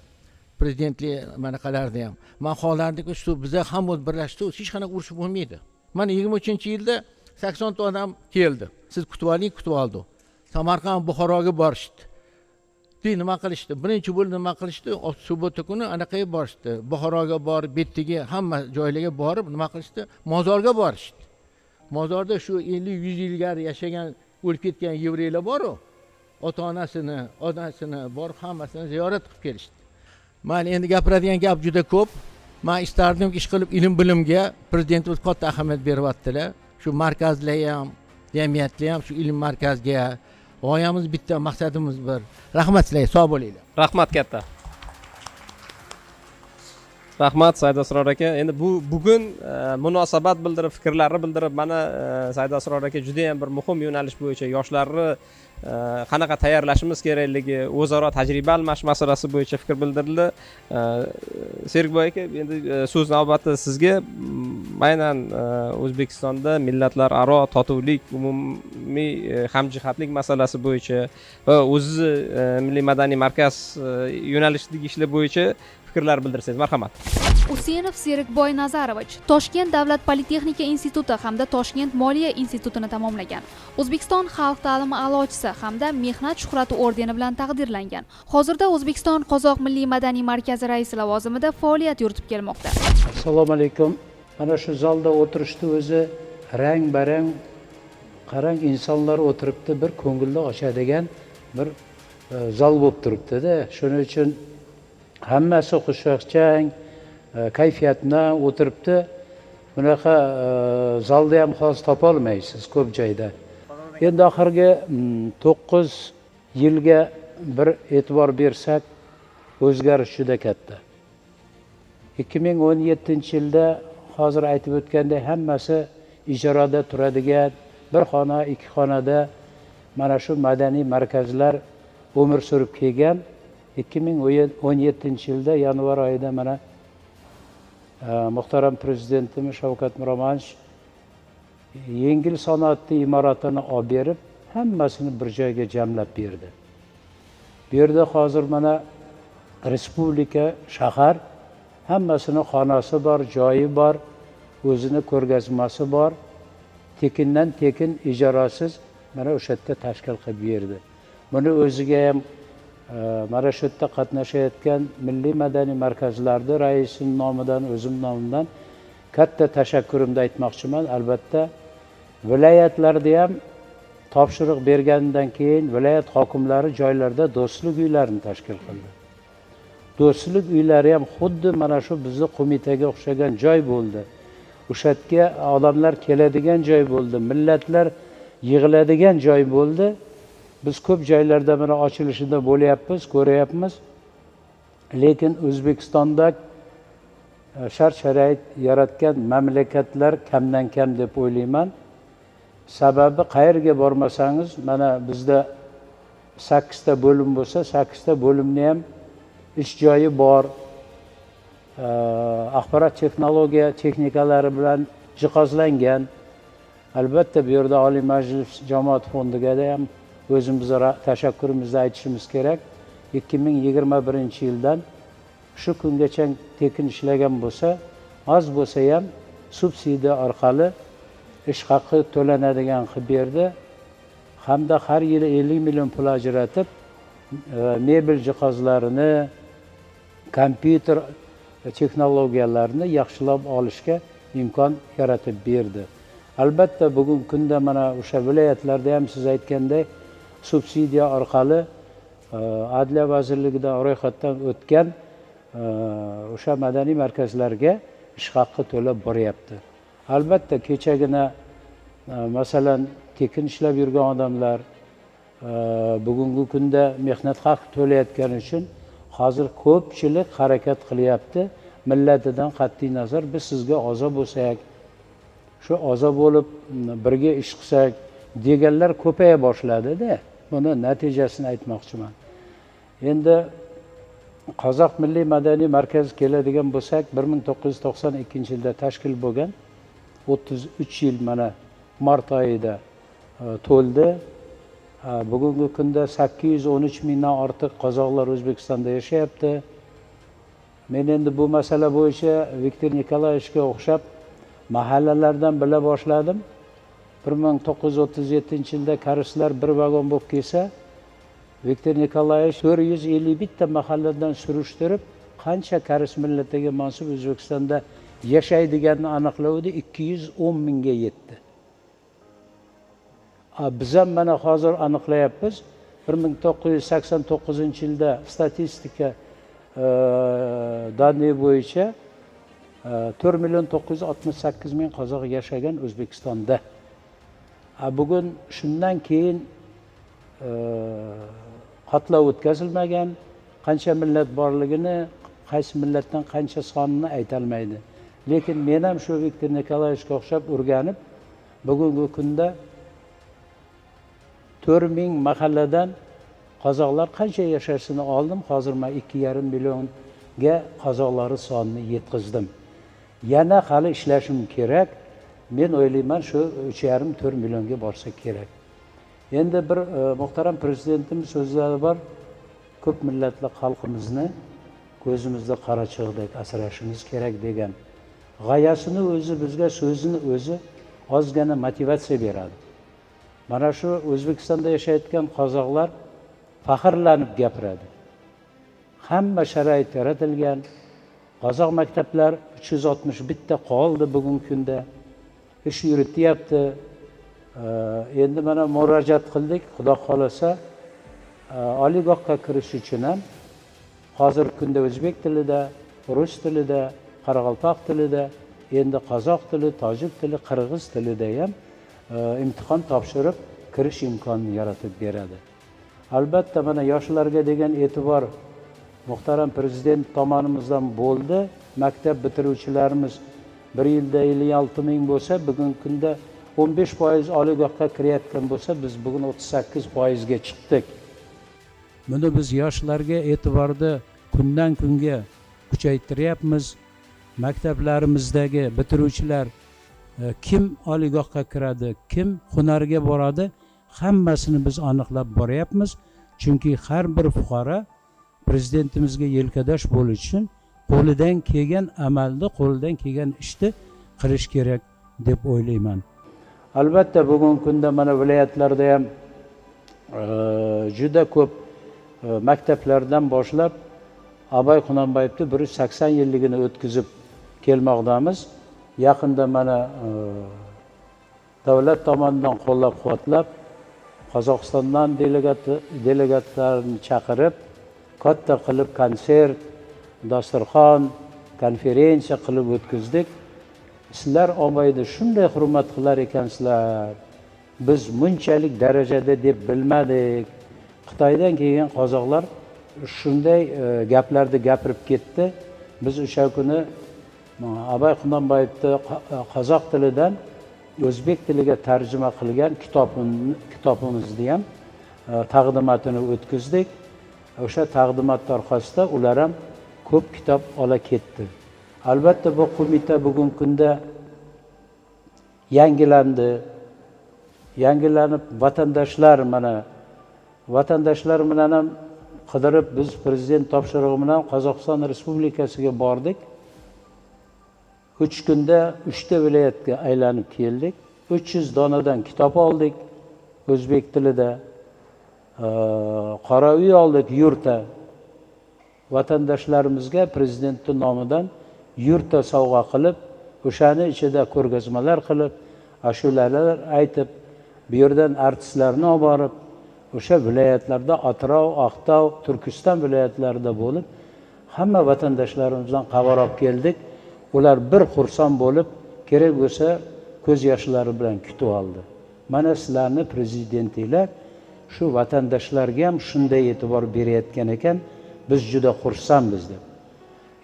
prezidentlik manaqalarida ham. Man xohlardimki, shu biza hammamiz birlashsak, hech qanaqa urush bo'lmaydi. Mana 23-yilda 80 ta odam keldi, siz kutib oling, kutib oldik. Samarqand, Buxoroga borishdi. Nima qilishdi? Birinchi bo'lib nima qilishdi? Суббота kuni anaqaga borishdi, Buxoroga borib, bu yerdagi hamma joylarga borib, nima qilishdi? Mozorga borishdi. Mozorda shu 50-100 yil ilgari yashagan, o'lib ketgan yevreylar boru, ota onasini, onasini borib, hammasini ziyorat qilib kelishdi. Mayli, endi gapiradigan gap juda ko'p. Man istardimki, ish qilib, ilm bilimga prezidentimiz katta ahamiyat beryaptilar. Shu markazlar ham, jamiyatlar ham, shu ilm markazga. G'oyamiz bitta, maqsadimiz bir. Rahmat sizlarga, sog' bo'linglar. Rahmat katta, rahmat, Saidasror aka. Endi bu bugun munosabat bildirib, fikrlarini bildirib, mana Saidasror aka judayam bir muhim yo'nalish bo'yicha, yoshlarni qanaqa tayyorlashimiz kerakligi, o'zaro tajriba almashish masalasi bo'yicha fikr bildirdi. Serikboy aka, endi so'z navbati sizga. Aynan O'zbekistonda millatlararo totuvlik, umumiy hamjihatlik masalasi bo'yicha va o'zizni milliy madaniy markaz yo'nalishidagi ishlar bo'yicha fikrlar bildirsangiz, marhamat. Usenov Serikboy Nazarovich Toshkent davlat politexnika instituti hamda Toshkent moliya institutini tamomlagan. O'zbekiston xalq ta'limi a'lochisi hamda Mehnat shuhrati ordeni bilan taqdirlangan. Hozirda O'zbekiston qozoq milliy madaniy markazi raisi lavozimida faoliyat yuritib kelmoqda. Assalomu alaykum. Mana shu zalda o'tirishni o'zi rang barang, qarang, insonlar o'tiribdi, bir ko'ngilni ochadigan bir zal bo'lib turibdida. Shuning uchun hammasi xushchaqchang kayfiyat bilan o'tiribdi. Bunaqa zalda ham hozir topolmaysiz ko'p joyda. Endi oxirgi 9 yilga bir e'tibor bersak, o'zgarish juda katta. 2017-yilda, hozir aytib o'tgandek, hammasi ijarada turadigan bir xona, ikki xonada mana shu madaniy markazlar umr surib kelgan. 2017-yilda yanvar oyida mana muhtaram prezidentimiz Shavkat Miromonovich yengil sanoatni imoratini olib berib, hammasini bir joyga jamlab berdi. Bu yerda hozir mana respublika, shahar, hammasini xonasi bor, joyi bor, o'zini ko'rgazmasi bor, tekindan tekin, ijarasiz mana o'sha yerda tashkil qilib berdi. Buni o'ziga ham mana shu yerda qatnashayotgan milliy madaniy markazlarni raisini nomidan, o'zim nomimdan katta tashakkurimni aytmoqchiman. Albatta, viloyatlarda ham topshiriq berganidan keyin viloyat hokimlari joylarda do'stlik uylarini tashkil qildi. Do'stlik uylari ham xuddi mana shu bizni qo'mitaga o'xshagan joy bo'ldi. O'sha yerga odamlar keladigan joy bo'ldi, millatlar yig'iladigan joy bo'ldi. Biz ko'p joylarda mana ochilishida bo'lyapmiz, ko'ryapmiz, lekin o'zbekistonda shart sharoit yaratgan mamlakatlar kamdan kam deb o'ylayman. Sababi, qayerga bormasangiz, mana bizda sakkizta bo'lim bo'lsa, sakkizta bo'limni ham ish joyi bor, axborot texnologiya texnikalari bilan jihozlangan. Albatta, bu yerda Oliy Majlis jamoat fondiga ham o'zimizni tashakkurimizni aytishimiz kerak. 2021-yildan shu kungacha tekin ishlagan bo'lsa, oz bo'lsa ham subsidiya orqali ish haqi to'lanadigan qilib berdi. Hamda har yili 50 million pul ajratib, mebel jihozlarini, kompyuter texnologiyalarini yaxshilab olishga imkon yaratib berdi. Albatta, bugungi kunda mana o'sha viloyatlarda ham siz aytganday subsidiya orqali Adliya vazirligidan ro'yxatdan o'tgan o'sha madaniy markazlarga ish haqi to'lab boryapti. Albatta, kechagina masalan tekin ishlab yurgan odamlar bugungi kunda mehnat haqi to'layotgani uchun hozir ko'pchilik harakat qilyapti. Millatidan qat'iy nazar biz sizga a'zo bo'lsak, shu a'zo bo'lib birga ish qilsak deganlar ko'paya boshladi-da. Buni natijasini aytmoqchiman. Endi Qozoq Milliy Madaniy Markazi keladigan bo'lsak, 1992-yilda tashkil bo'lgan, 33 yil mana mart oyida to'ldi. Bugungi kunda 813 mingdan ortiq qozoqlar O'zbekistonda yashayapti. Men endi bu masala bo'yicha Viktor Nikolayevichga o'xshab mahallalardan bila boshladim. 1937-yilda koreyslar bir vagon bo'lib kelsa, Viktor Nikolaevich 451 ta mahalladan surishtirib, qancha koreys millatiga mansub O'zbekistonda yashaydiganini aniqlavdi, 210 mingga yetdi. Biz ham mana hozir aniqlayapmiz. 1989-yilda statistika данные bo'yicha 4 million 968 ming qozoq yashagan O'zbekistonda. Bugun shundan keyin qotlov o'tkazilmagan, qancha millat borligini, qaysi millatdan qancha sonini aytolmaydi. Lekin men ham shu Viktor Nikolayevichga o'xshab o'rganib, bugungi kunda 4000 mahalladan qozoqlar qancha yashashini oldim. Hozir men 2,5 millionga qozoqlarning sonini yetkazdim. Yana hali ishlashim kerak. Men o'ylayman shu 3,5-4 millionga borsa kerak. Endi bir muhtaram prezidentimiz so'zlari bor. Ko'p millatli xalqimizni ko'zimizda qarachig'dek asrashimiz kerak degan g'oyasini o'zi bizga so'zini o'zi ozgina motivatsiya beradi. Mana shu O'zbekistonda yashayotgan qozoqlar faxrlanib gapiradi. Hamma sharoit yaratilgan. Qozoq maktablar 361 ta qoldi bugungi kunda. Ish yurityapti. Endi mana murojaat qildik, Xudo xolasa oliygohga kirish uchun ham hozirgi kunda o'zbek tilida, rus tilida, qoraqalpoq tilida, endi qozoq tili, tojik tili, qirg'iz tilida ham imtihon topshirib kirish imkonini yaratib beradi. Albatta mana yoshlarga degan e'tibor muhtaram prezident tomonimizdan bo'ldi. Maktab bitiruvchilarimiz bir yilda 56 ming bo'lsa, bugungi kunda 15% oliygohga kirayotgan bo'lsa, biz bugun 38% ga chiqdik. Buni biz yoshlarga e'tiborni kundan kunga kuchaytiryapmiz. Maktablarimizdagi bitiruvchilar kim oliygohga kiradi, kim hunarga boradi, hammasini biz aniqlab boryapmiz. Chunki har bir fuqaro prezidentimizga yelkadosh bo'lish uchun qo'lidan kelgan amalni, qo'lidan kelgan ishni qilish kerak deb o'ylayman. Albatta bugungi kunda mana viloyatlarda ham juda ko'p maktablardan boshlab Abay Qunonboyevni 180 yilligini o'tkazib kelmoqdamiz. Yaqinda mana davlat tomonidan qo'llab-quvvatlab Qozog'istondan delegatlarni chaqirib, katta qilib konsert, dasturxon, konferensiya qilib o'tkazdik. Sizlar Abayni shunday hurmat qilar ekansizlar, biz bunchalik darajada deb bilmadik. Xitoydan kelgan qozoqlar shunday gaplarni gapirib ketdi. Biz o'sha kuni Abay Qunonboyevni qozoq tilidan o'zbek tiliga tarjima qilgan kitobimizni ham taqdimotini o'tkazdik. O'sha taqdimot orqasida ular ham ko'p kitob ola ketdi. Albatta bu qo'mita bugungi kunda yangilandi. Yangilanib vatandoshlar mana vatandoshlar bilan ham qidirib biz prezident topshirig'i bilan Qozog'iston Respublikasiga bordik. 3 kunda 3 ta viloyatga aylanib keldik. 300 donadan kitob oldik. O'zbek tilida qora uy oldik, yurta. Vatandoshlarimizga prezidentning nomidan yurta sovg'a qilib, o'shani ichida ko'rgazmalar qilib, ashulalar aytib, bu yerdan artistlarni olib borib, o'sha viloyatlarda, Atrov, Oqtov, Turkiston viloyatlarida bo'lib, hamma vatandoshlarimizdan xabar olib keldik. Ular bir xursand bo'lib, kerak bo'lsa ko'z yoshlari bilan kutib oldi. Mana sizlarni prezidentinglar shu vatandoshlarga ham shunday e'tibor berayotgan ekan, biz juda xursandmiz deb.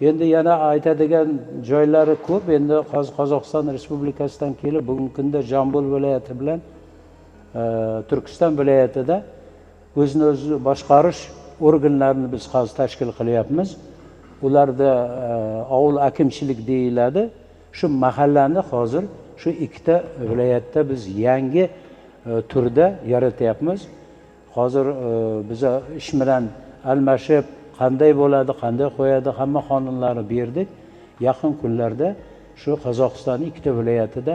Endi yana aytadigan joylari ko'p. Endi Qozog'iston Respublikasidan kelib, bugungi kunda Jambul viloyati bilan Turkiston viloyatida o'zini o'zi boshqarish organlarini biz hozir tashkil qilyapmiz. Ularda ovul hakimchilik deyiladi. Shu mahallani hozir shu ikkita viloyatda biz yangi turda yaratyapmiz. Hozir biza ish bilan almashib, qanday bo'ladi, qanday qo'yadi, hamma qonunlarni berdik. Yaqin kunlarda shu Qozog'istonning ikkita viloyatida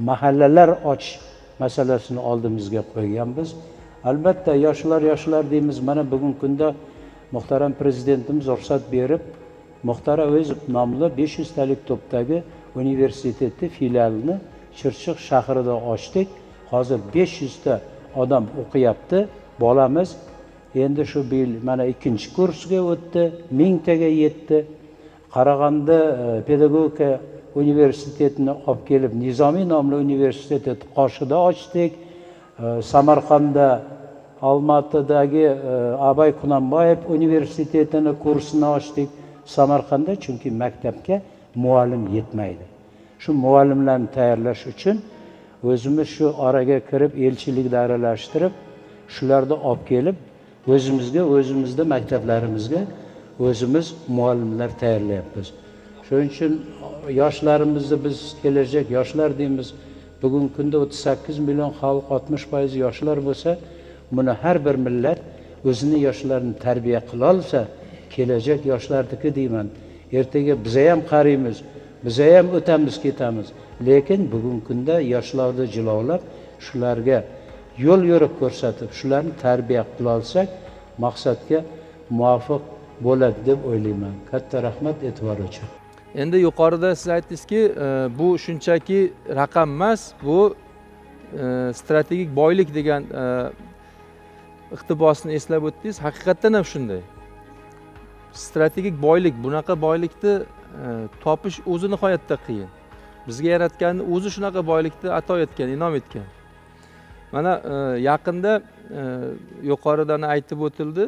mahallalar ochish masalasini oldimizga qo'yganmiz. Albatta yoshlar, yoshlar deymiz. Mana bugungi kunda muhtaram prezidentimiz ruxsat berib, Muxtor Avezov nomli 500 talik to'pdagi universitetni filialini Chirchiq shahrida ochdik. Hozir 500 ta odam o'qiyapti, bolamiz. Endi shu yil mana 2-chi kursga o'tdi, 1000 taga yetdi. Qarag'anda pedagogika universitetini olib kelib, Nizomiy nomli universitetni qoshida ochdik. Samarqandda, Olmaotidagi Abay Kunanboyev universitetini kursini ochdik. Samarqandda chunki maktabga muallim yetmaydi. Shu muallimlarni tayyorlash uchun o'zimiz shu oraga kirib, elchilikda aralashtirib, shularni olib kelib, o'zimizga, o'zimizda maktablarimizga o'zimiz muallimlar tayyorlayapmiz. Shuning uchun yoshlarimizni biz kelajak yoshlar deymiz. Bugungi kunda 38 million xalq, 60% yoshlar bo'lsa, buni har bir millat o'zini yoshlarini tarbiya qila olsa, kelajak yoshlarniki deyman. Ertaga biza ham qaraymiz, biza ham o'tamiz, ketamiz. Lekin bugungi kunda yoshlarni jilovlab, shularga yo'l yo'riq ko'rsatib, shularni tarbiya qila olsak, maqsadga muvofiq bo'ladi deb o'ylayman. Katta rahmat e'tibor uchun. Endi yuqorida siz aytdingizki, bu shunchaki raqam emas, bu strategik boylik degan iqtibosni eslab o'tdingiz. Haqiqatdan ham shunday. Strategik boylik, bunaqa boylikni topish o'zi nihoyatda qiyin. Bizga yaratganni o'zi shunaqa boylikni ato etgan, inom etgan. Mana yaqinda yuqoridan aytib o'tildi.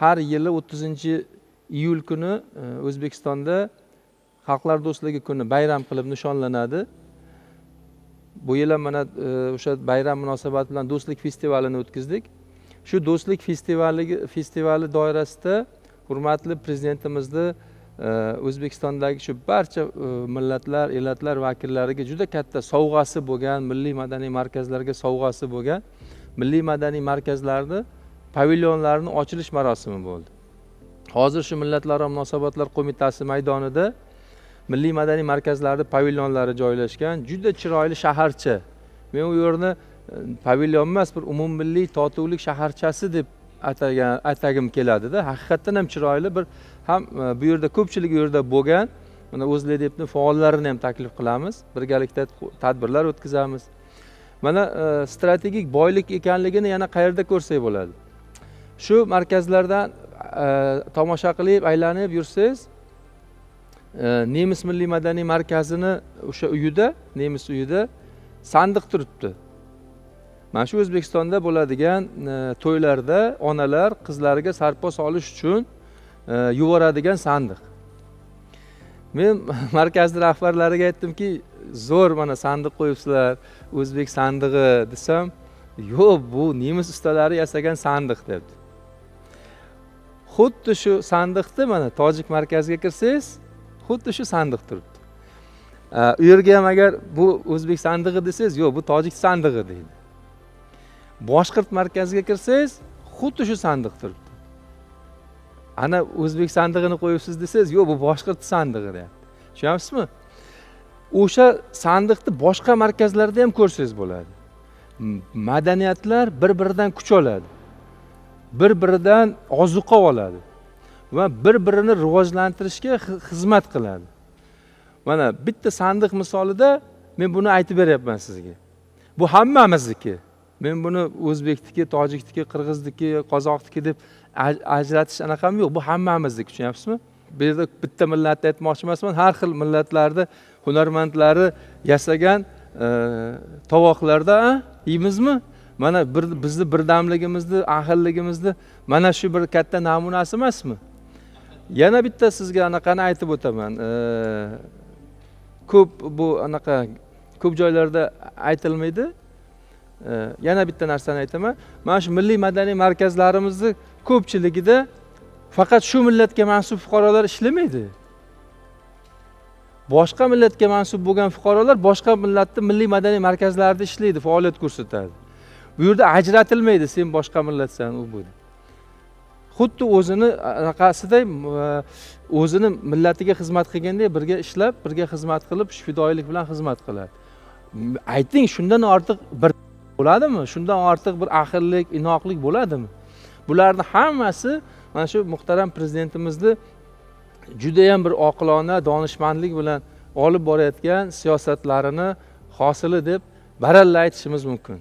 Har yili 30-iyul kuni O'zbekistonda Xalqlar do'stligi kuni bayram qilib nishonlanadi. Bu yil ham mana o'sha bayram munosabati bilan do'stlik festivalini o'tkazdik. Shu do'stlik festivali doirasida hurmatli prezidentimizni O'zbekistondagi shu barcha millatlar, elatlar vakillariga juda katta sovg'asi bo'lgan, milliy madaniy markazlarga sovg'asi bo'lgan milliy madaniy markazlarni pavilyonlarini ochilish marosimi bo'ldi. Hozir shu Millatlararo munosabatlar qo'mitasi maydonida milliy madaniy markazlarning pavilyonlari joylashgan juda chiroyli shaharcha. Men u yerni pavilyon emas, bir umummilliy totuvlik shaharchasi deb atagim keladida. Haqiqatdan ham chiroyli bir, ham bu yerda ko'pchilik u yerda bo'lgan. Mana O'zLiDePni faollarini ham taklif qilamiz, birgalikda tadbirlar o'tkazamiz. Mana strategik boylik ekanligini yana qayerda ko'rsak bo'ladi? Shu markazlardan tomosha qilib aylanib yursangiz, Nemis milliy madaniy markazini o'sha uyida, nemis uyida sandiq turibdi. Mana shu O'zbekistonda bo'ladigan to'ylarda onalar qizlariga sarpo solish uchun yuboradigan sandiq. Men markaz rahbarlariga aytdimki, zo'r mana sandiq qo'yibsizlar, o'zbek sandig'i desam, yo'q, bu nemis ustalari yasagan sandiq debdi. Xuddi shu sandiqni mana tojik markaziga kirsangiz, xuddi shu sandiq turibdi. U yerga ham agar bu o'zbek sandig'i desangiz, yo'q, bu tojik sandig'i deydi. Boshqirt markaziga kirsangiz, xuddi shu sandiq turibdi. Ana o'zbek sandig'ini qo'yibsiz desangiz, yo'q, bu boshqirt sandig'i deyapti. Tushunyapsizmi? O'sha sandiqni boshqa markazlarda ham ko'rsangiz bo'ladi. Madaniyatlar bir biridan kuch oladi, bir biridan ozuqa oladi va bir birini rivojlantirishga xizmat qiladi. Mana bitta sandiq misolida men buni aytib beryapman sizga. Bu hammamizniki. Men buni o'zbekniki, tojikniki, qirg'izniki, qozoqniki deb ajratish anaqam yo'q. Bu hammamizniki, tushunyapsizmi? Bu yerda bitta millatni aytmoqchi emasman. Har xil millatlarda hunarmandlari yasagan tovoqlarda yeymizmi? Mana bizni birdamligimizni, ahilligimizni mana shu bir katta namunasi emasmi? Yana bitta sizga anaqani aytib o'taman. Ko'p bu anaqa ko'p joylarda aytilmaydi. Yana bitta narsani aytaman. Mana shu milliy madaniy markazlarimizni ko'pchiligida faqat shu millatga mansub fuqarolar ishlamaydi. Boshqa millatga mansub bo'lgan fuqarolar boshqa millatning milliy madaniy markazlarida ishlaydi, faoliyat ko'rsatadi. Bu yerda ajratilmaydi, sen boshqa millatsan, u bu. Xuddi o'zini anaqasiday, o'zini millatiga xizmat qilganday birga ishlab, birga xizmat qilib, shu fidoyilik bilan xizmat qiladi. Ayting, shundan ortiq bir bo'ladimi? Shundan ortiq bir ahillik, inoqlik bo'ladimi? Bularning hammasi mana shu muhtaram prezidentimizni juda ham bir oqilona, donishmandlik bilan olib borayotgan siyosatlarini hosili deb baralla aytishimiz mumkin.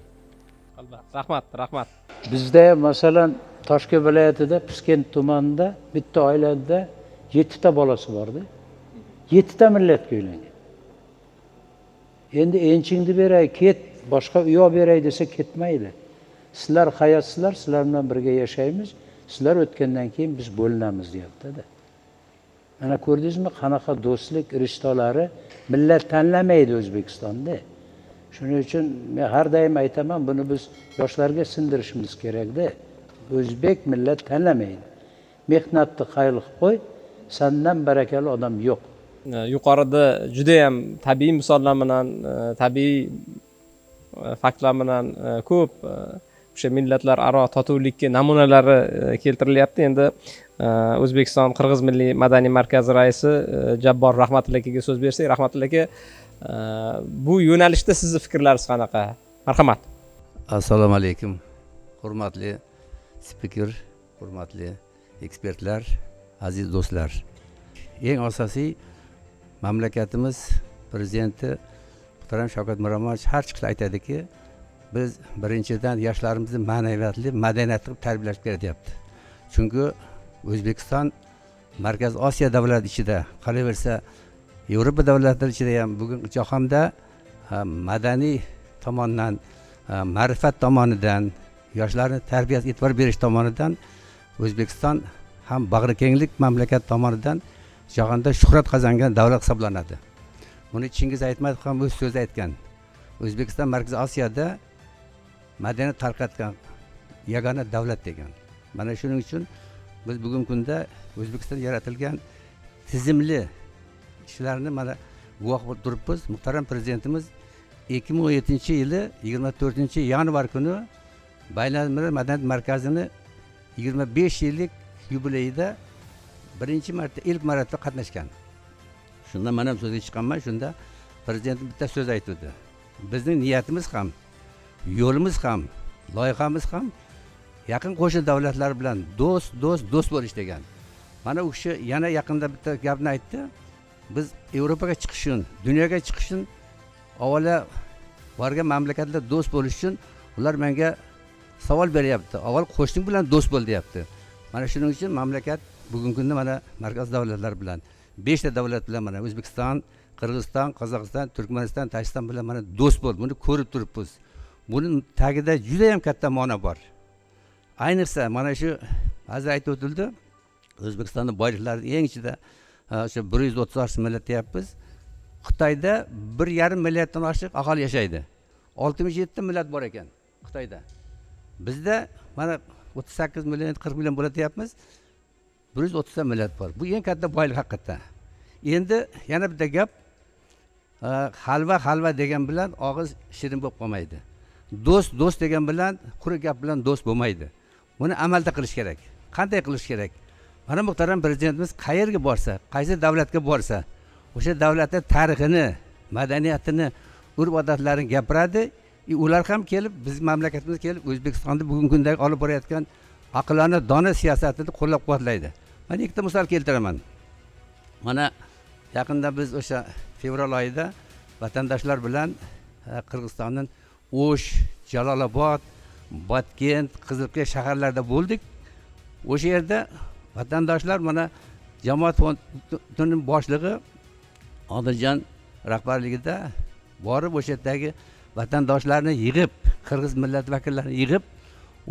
Albatta. Rahmat, rahmat. Bizda ham masalan Toshkent viloyatida Piskent tumanida bitta oilada 7 ta bolasi bordi. 7 ta millatga uylangan. Endi enchingni beray, ket, boshqa uy olib beray desa ketmaydi. Sizlar hayotsizlar, sizlar bilan birga yashaymiz. Sizlar o'tgandan keyin biz bo'linamiz deyapti-da. Mana ko'rdingizmi, qanaqa do'stlik rishtalari millat tanlamaydi O'zbekistonda. Shuning uchun men har doim aytaman, buni biz yoshlarga sindirishimiz kerakda. O'zbek millat tanlamaydi. Mehnatni qayl qilib qo'y, sandan barakali odam yo'q. Yuqorida juda ham tabiiy misollar bilan, tabiiy faktlar bilan ko'p o'sha millatlararo totuvlikka namunalari keltirilyapti. Endi O'zbekiston Qirg'iz Milliy Madaniy Markazi raisi Jabbor Rahmatilla akaga so'z bersak, Rahmatilla aka, bu yo'nalishda sizni fikrlaringiz qanaqa? Marhamat. Assalomu alaykum, hurmatli spiker, hurmatli ekspertlar, aziz do'stlar. Eng asosiy mamlakatimiz prezidenti muhtaram Shavkat Miromonovich har chiqishda aytadiki, biz birinchidan yoshlarimizni ma'naviyatli, madaniyatli qilib tarbiyalash kerak deyapti. Chunki O'zbekiston Markaziy Osiyo davlati ichida, qolaversa Yevropa davlatlari ichida ham bugun jahonda madaniy tomondan, ma'rifat tomonidan, yoshlarni tarbiyasiga e'tibor berish tomonidan O'zbekiston ham bag'rikenglik mamlakat tomonidan jahonda shuhrat qozongan davlat hisoblanadi. Buni Chingiz Aytmatov ham o'z so'zi aytgan. O'zbekiston Markaziy Osiyoda madaniyat tarqatgan yagona davlat degan. Mana shuning uchun biz bugungi kunda O'zbekistonda yaratilgan tizimli ishlarni mana guvoh bo'lib turibmiz. Muhtaram prezidentimiz 2017-yili 24-yanvar kuni Baynalmilal madaniyat markazini 25 yillik yubileyida birinchi marta, ilk marta qatnashgan. Shunda men ham so'zga chiqqanman. Shunda prezident bitta so'z aytdi. Bizning niyatimiz ham, yo'limiz ham, loyihamiz ham yaqin qo'shni davlatlar bilan do'st, do'st, do'st bo'lish degan. Mana u kishi yana yaqinda bitta gapni aytdi. Biz Yevropaga chiqish uchun, dunyoga chiqish uchun avvalo borgan mamlakatlar do'st bo'lish uchun ular menga savol beryapti. Avval qo'shning bilan do'st bo'l deyapti. Mana shuning uchun mamlakat bugungi kunda mana markaz davlatlar bilan, 5 ta davlat bilan mana O'zbekiston, Qirg'iziston, Qozog'iston, Turkmaniston, Tojikiston bilan mana do'st bo'ldi. Buni ko'rib turibmiz. Buning tagida juda ham katta ma'no bor. Ayniqsa mana shu hozir aytib o'tildi, O'zbekistonning boyliklari eng ichida o'sha 130 millat deyapmiz. Xitoyda 1,5 milliarddan oshiq aholi yashaydi. 67 millat bor ekan Xitoyda. Bizda mana 38 million, 40 million bo'ladi deyapmiz. 130 ta millat bor. Bu eng katta boylik haqiqatda. Endi yana bitta gap, halva halva degan bilan og'iz shirin bo'lib qolmaydi. Do'st do'st degan bilan quruq gap bilan do'st bo'lmaydi. Buni amalda qilish kerak. Qanday qilish kerak? Mana muhtaram prezidentimiz qayerga borsa, qaysi davlatga borsa, o'sha davlatning tarixini, madaniyatini, urf-odatlarini gapiradi. Ular ham kelib biz mamlakatimizga kelib O'zbekistonda bugungi kundagi olib borayotgan aqlona dono siyosatini qo'llab-quvvatlaydi. Men ikkita misol keltiraman. Mana yaqinda biz o'sha fevral oyida vatandoshlar bilan Qirg'izistonning O'sh, Jalolobod, Botkent, Qizilqiya shaharlarida bo'ldik. O'sha yerda vatandoshlar mana jamoat fondining boshlig'i Odiljon rahbarligida borib o'sha yerdagi vatandoshlarni yig'ib, qirg'iz millat vakillarini yig'ib,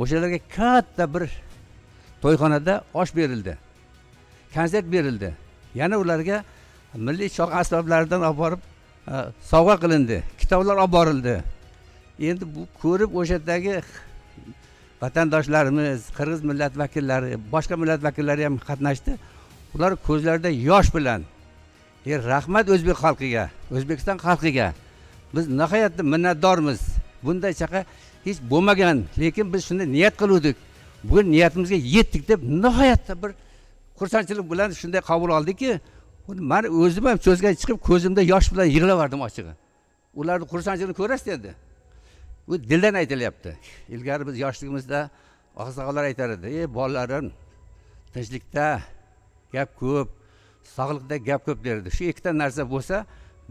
o'shalarga katta bir to'yxonada osh berildi, konsert berildi. Yana ularga milliy chog' asboblaridan olib borib sovg'a qilindi, kitoblar olib borildi. Endi bu ko'rib o'sha yerdagi vatandoshlarimiz, qirg'iz millat vakillari, boshqa millat vakillari ham qatnashdi. Ular ko'zlarida yosh bilan rahmat o'zbek xalqiga, O'zbekiston xalqiga. Biz nihoyatda minnatdormiz. Bunday chaqa hech bo'lmagan, lekin biz shuni niyat qiluvdik. Bugun niyatimizga yetdik deb nihoyatda bir xursandchilik bilan shunday qabul oldikki, men o'zim ham so'zga chiqib ko'zimda yosh bilan yig'laverdim ochig'i. Ularning xursandchiligini ko'rasiz endi. Bu dildan aytilyapti. Ilgari biz yoshligimizda oqsoqollar aytar edi: "Ey bolalarim, tinchlikda gap ko'p, sog'liqda gap ko'p" derdi. Shu ikkita narsa bo'lsa,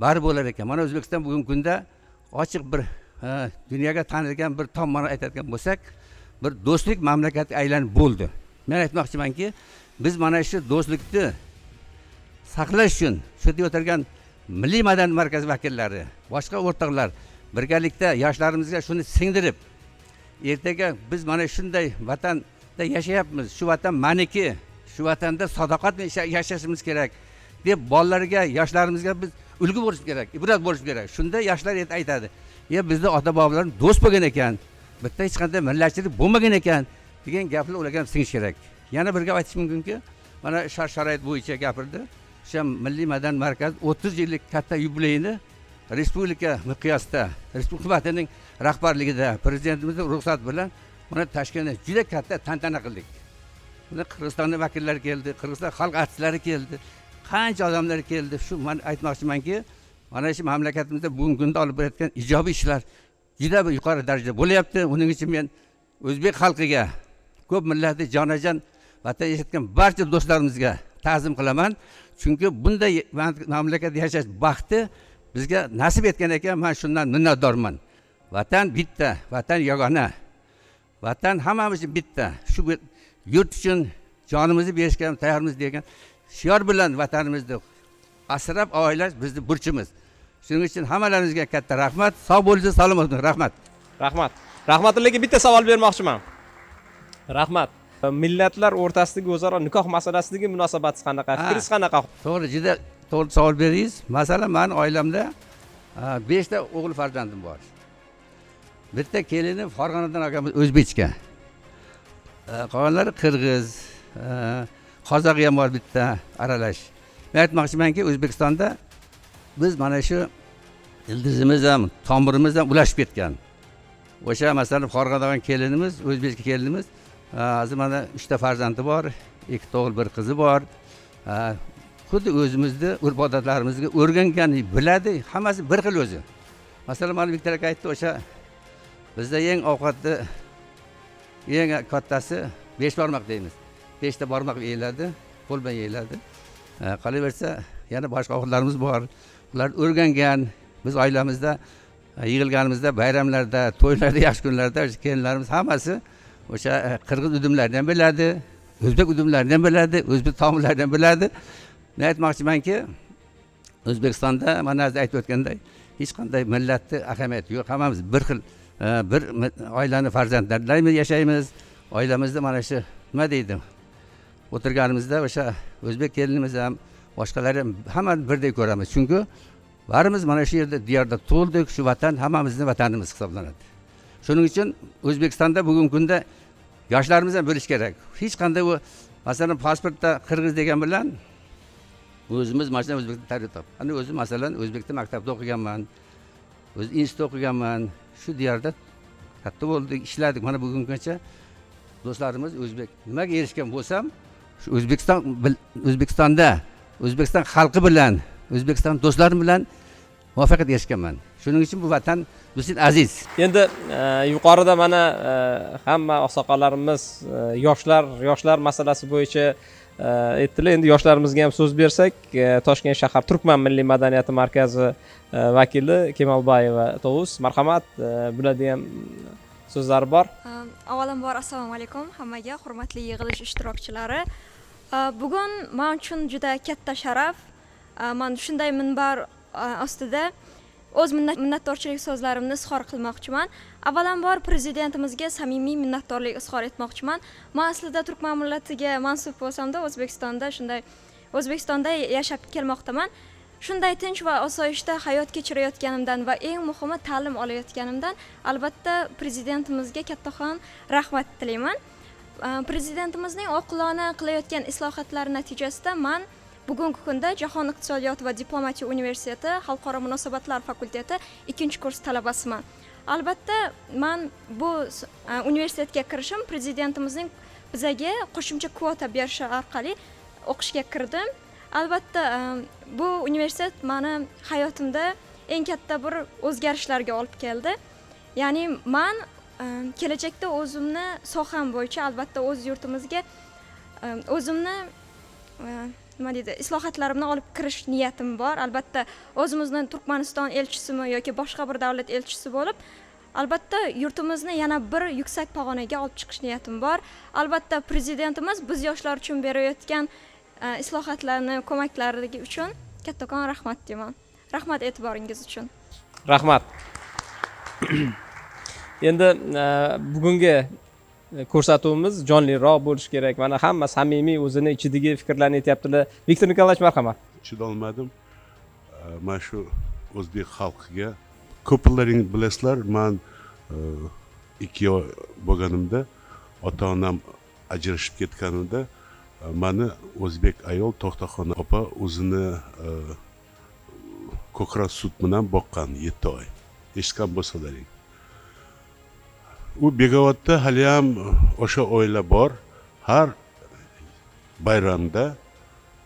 bari bo'lar ekan. Mana O'zbekiston bugungi kunda ochiq bir dunyoga tanilgan bir tom mana aytadigan bo'lsak, bir do'stlik mamlakatiga aylanib bo'ldi. Men aytmoqchimanki, biz mana shu do'stlikni saqlash uchun shu yerda o'tirgan Milliy madaniyat markazi vakillari, boshqa o'rtoqlar birgalikda yoshlarimizga shuni singdirib, ertaga biz mana shunday vatanda yashayapmiz, shu vatan maniki, shu vatanda sadoqat bilan yashashimiz kerak deb bolalarga, yoshlarimizga biz ulgu bo'lish kerak, ibrat bo'lish kerak. Shunda yoshlar aytadi: "Ya bizda ota-bobolarimiz do'st bo'lgan ekan, bitta hech qanday millatchilik bo'lmagan ekan" degan gaplar ularga ham singish kerak. Yana bir gap aytish mumkinki, mana shart-sharoit bo'yicha gapirdi. O'sha Milliy madaniyat markazi 30 yillik katta yubileyini respublika miqyosida, respublika hukumatining rahbarligida, prezidentimizning ruxsati bilan mana Toshkentda juda katta tantana qildik. Bunda Qirg'izistonning vakillari keldi, Qirg'iziston xalq artistlari keldi, qancha odamlar keldi. Shu men aytmoqchimanki, mana shu mamlakatimizda bugungi kunda olib borayotgan ijobiy ishlar juda bir yuqori darajada bo'lyapti. Uning uchun men o'zbek xalqiga, ko'p millatli jonajon vatan yashayotgan barcha do'stlarimizga ta'zim qilaman. Chunki bunday mamlakatda yashash baxti bizga nasib etgan ekan, men shundan minnatdorman. Vatan bitta, vatan yagona. Vatan hammamiz uchun bitta. Shu yurt uchun jonimizni berishga ham tayyormiz degan shior bilan vatanimizni asrab avaylash bizni burchimiz. Shuning uchun hammalaringizga katta rahmat. Sog' bo'lingiz, salomat bo'ling. Rahmat. Rahmat. Rahmatullaga bitta savol bermoqchiman. Rahmat. Millatlar o'rtasidagi o'zaro nikoh masalasidagi munosabatingiz qanaqa? Fikringiz qanaqa? To'g'ri, juda to'g'ri savol berdingiz. Masalan, meni oilamda 5 ta o'g'il farzandim bor. Bitta kelinim Farg'onadan olganmiz, o'zbekcha. Qolganlari qirg'iz, qozoq ham bor bitta aralash. Men aytmoqchimanki, O'zbekistonda biz mana shu ildizimiz ham, tomirimiz ham ulashib ketgan. O'sha masalan Farg'onadan kelinimiz, o'zbek kelinimiz, hozir mana 3 ta farzandi bor, 2 o'g'il, 1 qizi bor. Xuddi o'zimizni urf-odatlarimizga o'rgangan, biladi, hammasi bir xil o'zi. Masalan, mana Viktor aka aytdi, o'sha bizda eng ovqatni eng kattasi 5 barmoq deymiz. 5 ta barmoq yeyiladi, qo'l bilan yeyiladi. Qolaversa yana boshqa ovqatlarimiz bor. Ular o'rgangan. Biz oilamizda yig'ilganimizda, bayramlarda, to'ylarda, yaxshi kunlarda o'sha kelinlarimiz hammasi o'sha qirg'iz udumlarini ham biladi, o'zbek udumlarini ham biladi, o'zbek taomlarini ham biladi. Men aytmoqchimanki, O'zbekistonda mana hozir aytib o'tganday hech qanday millatni ahamiyati yo'q. Hammamiz bir xil, bir oilani farzandlarimiz yashaymiz. Oilamizda mana shu nima deydi, o'tirganimizda o'sha o'zbek kelinimiz ham, boshqalar ham hammani birdek ko'ramiz. Chunki barimiz mana shu yerda, diyorda tug'ildik, shu vatan hammamizning vatanimiz hisoblanadi. Shuning uchun O'zbekistonda bugungi kunda yoshlarimiz ham bilish kerak. Hech qanday u masalan pasportda qirg'iz degan bilan o'zimiz mana shu o'zbekda tarbiya topdik. Ana o'zim masalan o'zbekda maktabda o'qiganman, o'z institutda o'qiganman, shu diyorda katta bo'ldik, ishladik. Mana bugungi kungacha do'stlarimiz o'zbek. Nimaga erishgan bo'lsam, shu O'zbekistonda, O'zbekiston xalqi bilan, O'zbekiston do'stlarim bilan muvaffaqiyatga erishganman. Shuning uchun bu vatan biz uchun aziz. Endi yuqorida mana hamma oqsoqollarimiz yoshlar masalasi bo'yicha aytdilar. Endi yoshlarimizga ham so'z bersak, Toshkent shahar Turkman milliy madaniyati markazi vakili Kemalbayeva Tovus, marhamat, bularda ham so'zlari bor. Avvalambor assalomu alaykum hammaga, hurmatli yig'ilish ishtirokchilari. Bugun men uchun juda katta sharaf. Men shunday minbar ostida o'z minnatdorchilik so'zlarimni izhor qilmoqchiman. Avvalambor prezidentimizga samimiy minnatdorlik izhor etmoqchiman. Men aslida turkman millatiga mansub bo'lsam-da, O'zbekistonda yashab kelmoqdaman. Shunday tinch va osoyishta hayot kechirayotganimdan va eng muhimi ta'lim olayotganimdan albatta prezidentimizga kattakon rahmat tilayman. Prezidentimizning oqilona qilayotgan islohotlari natijasida men bugungi kunda Jahon iqtisodiyoti va diplomatiya universiteti Xalqaro munosabatlar fakulteti 2-kurs talabasiman. Albatta men bu universitetga kirishim prezidentimizning bizaga qo'shimcha kvota berishi orqali o'qishga kirdim. Albatta bu universitet meni hayotimda eng katta bir o'zgarishlarga olib keldi. Ya'ni men kelajakda o'zimni soham bo'yicha albatta o'z yurtimizga o'zimni nima deydi, islohotlarimni olib kirish niyatim bor. Albatta o'zimizni Turkmaniston elchisimi yoki boshqa bir davlat elchisi bo'lib, albatta yurtimizni yana bir yuksak pog'onaga olib chiqish niyatim bor. Albatta prezidentimiz biz yoshlar uchun berayotgan islohotlarni, ko'maklari uchun kattakon rahmat deyman. Rahmat e'tiboringiz uchun. Rahmat. Endi bugungi ko'rsatuvimiz jonliroq bo'lishi kerak. Mana hamma samimiy o'zini ichidagi fikrlarni aytyaptilar. Viktor Nikolayevich, marhamat. Chidolmadim. Mana shu o'zbek xalqiga ko'plaring bilasizlar, men 2 oy bo'lganimda ota-onam ajrashib ketganida mani o'zbek ayol To'xtaxona opa o'zini ko'krak sut bilan boqqan 7 oy. Eshitgan bo'lsalaring. U Begovatda hali ham o'sha oila bor. Har bayramda,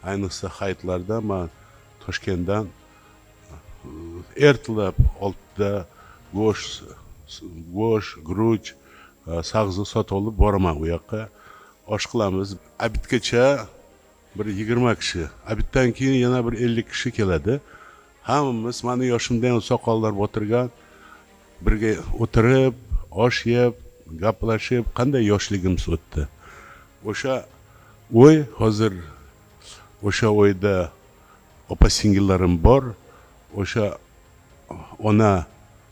ayniqsa hayitlarda men Toshkentdan ertalab 6da go'sht, guruch, sag'zi sotib olib boraman u yoqqa. Osh qilamiz. Abidgacha bir 20 kishi, abiddan keyin yana bir 50 kishi keladi. Hammamiz meni yoshimda ham soqollar botirgan, birga o'tirib, osh yeb, gaplashib, qanday yoshligimiz o'tdi. O'sha o'y hozir o'sha o'yda opa singillarim bor, o'sha ona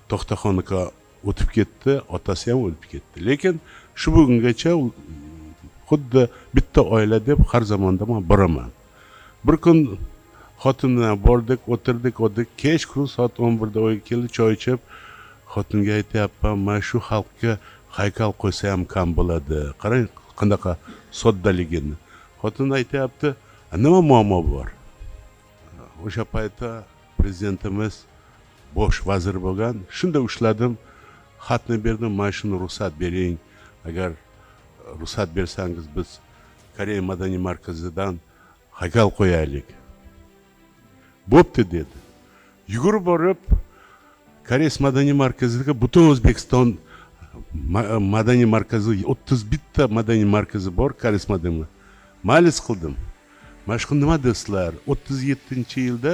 To'xtaxonaga o'tib ketdi, otasi ham o'lib ketdi. Lekin shu bugungacha xuddi bitta oila deb har zamonda men boraman. Bir kun xotin bilan bordik, o'tirdik, kechqurun soat 11da uyga keldi, choy ichib, xotinga aytyapman, mana shu xalqqa haykal qo'ysa ham kam bo'ladi. Qarang qanaqa soddaligini. Xotin aytyapti, nima muammo bor? O'sha paytda prezidentimiz bosh vazir bo'lgan. Shunda ushladim, xatni berdim, mana shuni ruxsat bering. Agar ruxsat bersangiz biz Koreya madaniy markazidan haykal qo'yaylik. Bo'pti dedi. Yugurib borib Koreys madaniy markaziga butun O'zbekiston madaniy markazi 31 ta madaniy markazi bor, Koreys madaniy. Majlis qildim. Mana shu nima desizlar? 37-yilda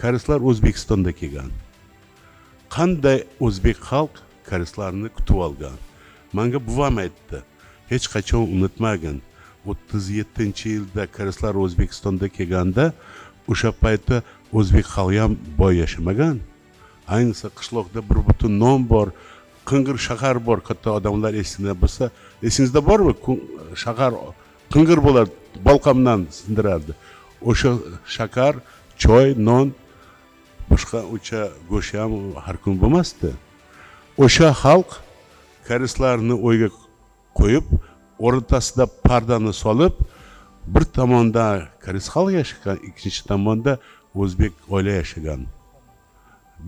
koreyslar O'zbekistonda kelgan. Qanday o'zbek xalq koreyslarni kutib olgan. Menga buvam aytdi. Hech qachon unutmagin. 37-yilda koreyslar O'zbekistonda kelganda o'sha paytda o'zbek xalqi ham boy yashamagan. Ayniqsa qishloqda bir butun non bor, qing'ir shahar bor, katta odamlar esingizda bo'lsa, esingizda bormi? Shahar qing'ir bo'lar, bolqamdan sindirardi. O'sha shakar, choy, non, boshqa o'sha go'sht ham har kun bo'lmasdi. O'sha xalq koreyslarni o'yga qo'yib, o'rtasida pardani solib, bir tomonda koreys xalq yashagan, ikkinchi tomonda o'zbek oila yashagan.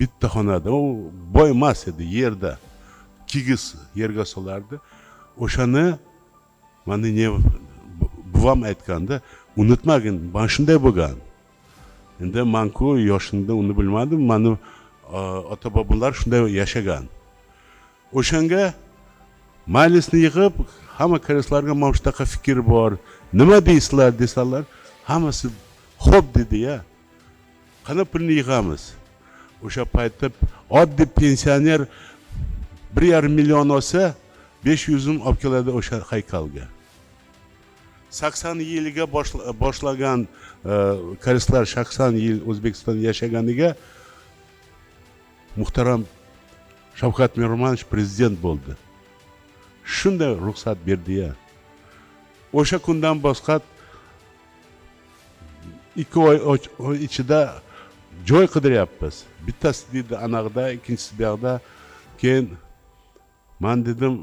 Bitta xonada, u boy emas edi, yerda kigiz yerga solardi. O'shani mani ne buvam aytganda, unutmagin, mana shunday bo'lgan. Endi manku yoshimda uni bilmadim, mani Ota bobolar shunday yashagan. O'shanga majlisni yig'ib, hamma koreyslarga mana shunaqa fikr bor, nima deysizlar desalar, hammasi xo'p dedi ya. Qani pulni yig'amiz? O'sha paytda oddiy pensioner 1,5 million olsa, 500 ming olib keladi o'sha haykalga. 80 yilga boshlagan koreyslar 80 yil O'zbekistonda yashaganiga muhtaram Shavkat Miromonovich prezident bo'ldi, shunday ruxsat berdi ya. O'sha kundan boshqa 2 oy ichida joy qidiryapmiz. Bittasi deydi anag'ida, ikkinchisi bu yoqda. Keyin man dedim,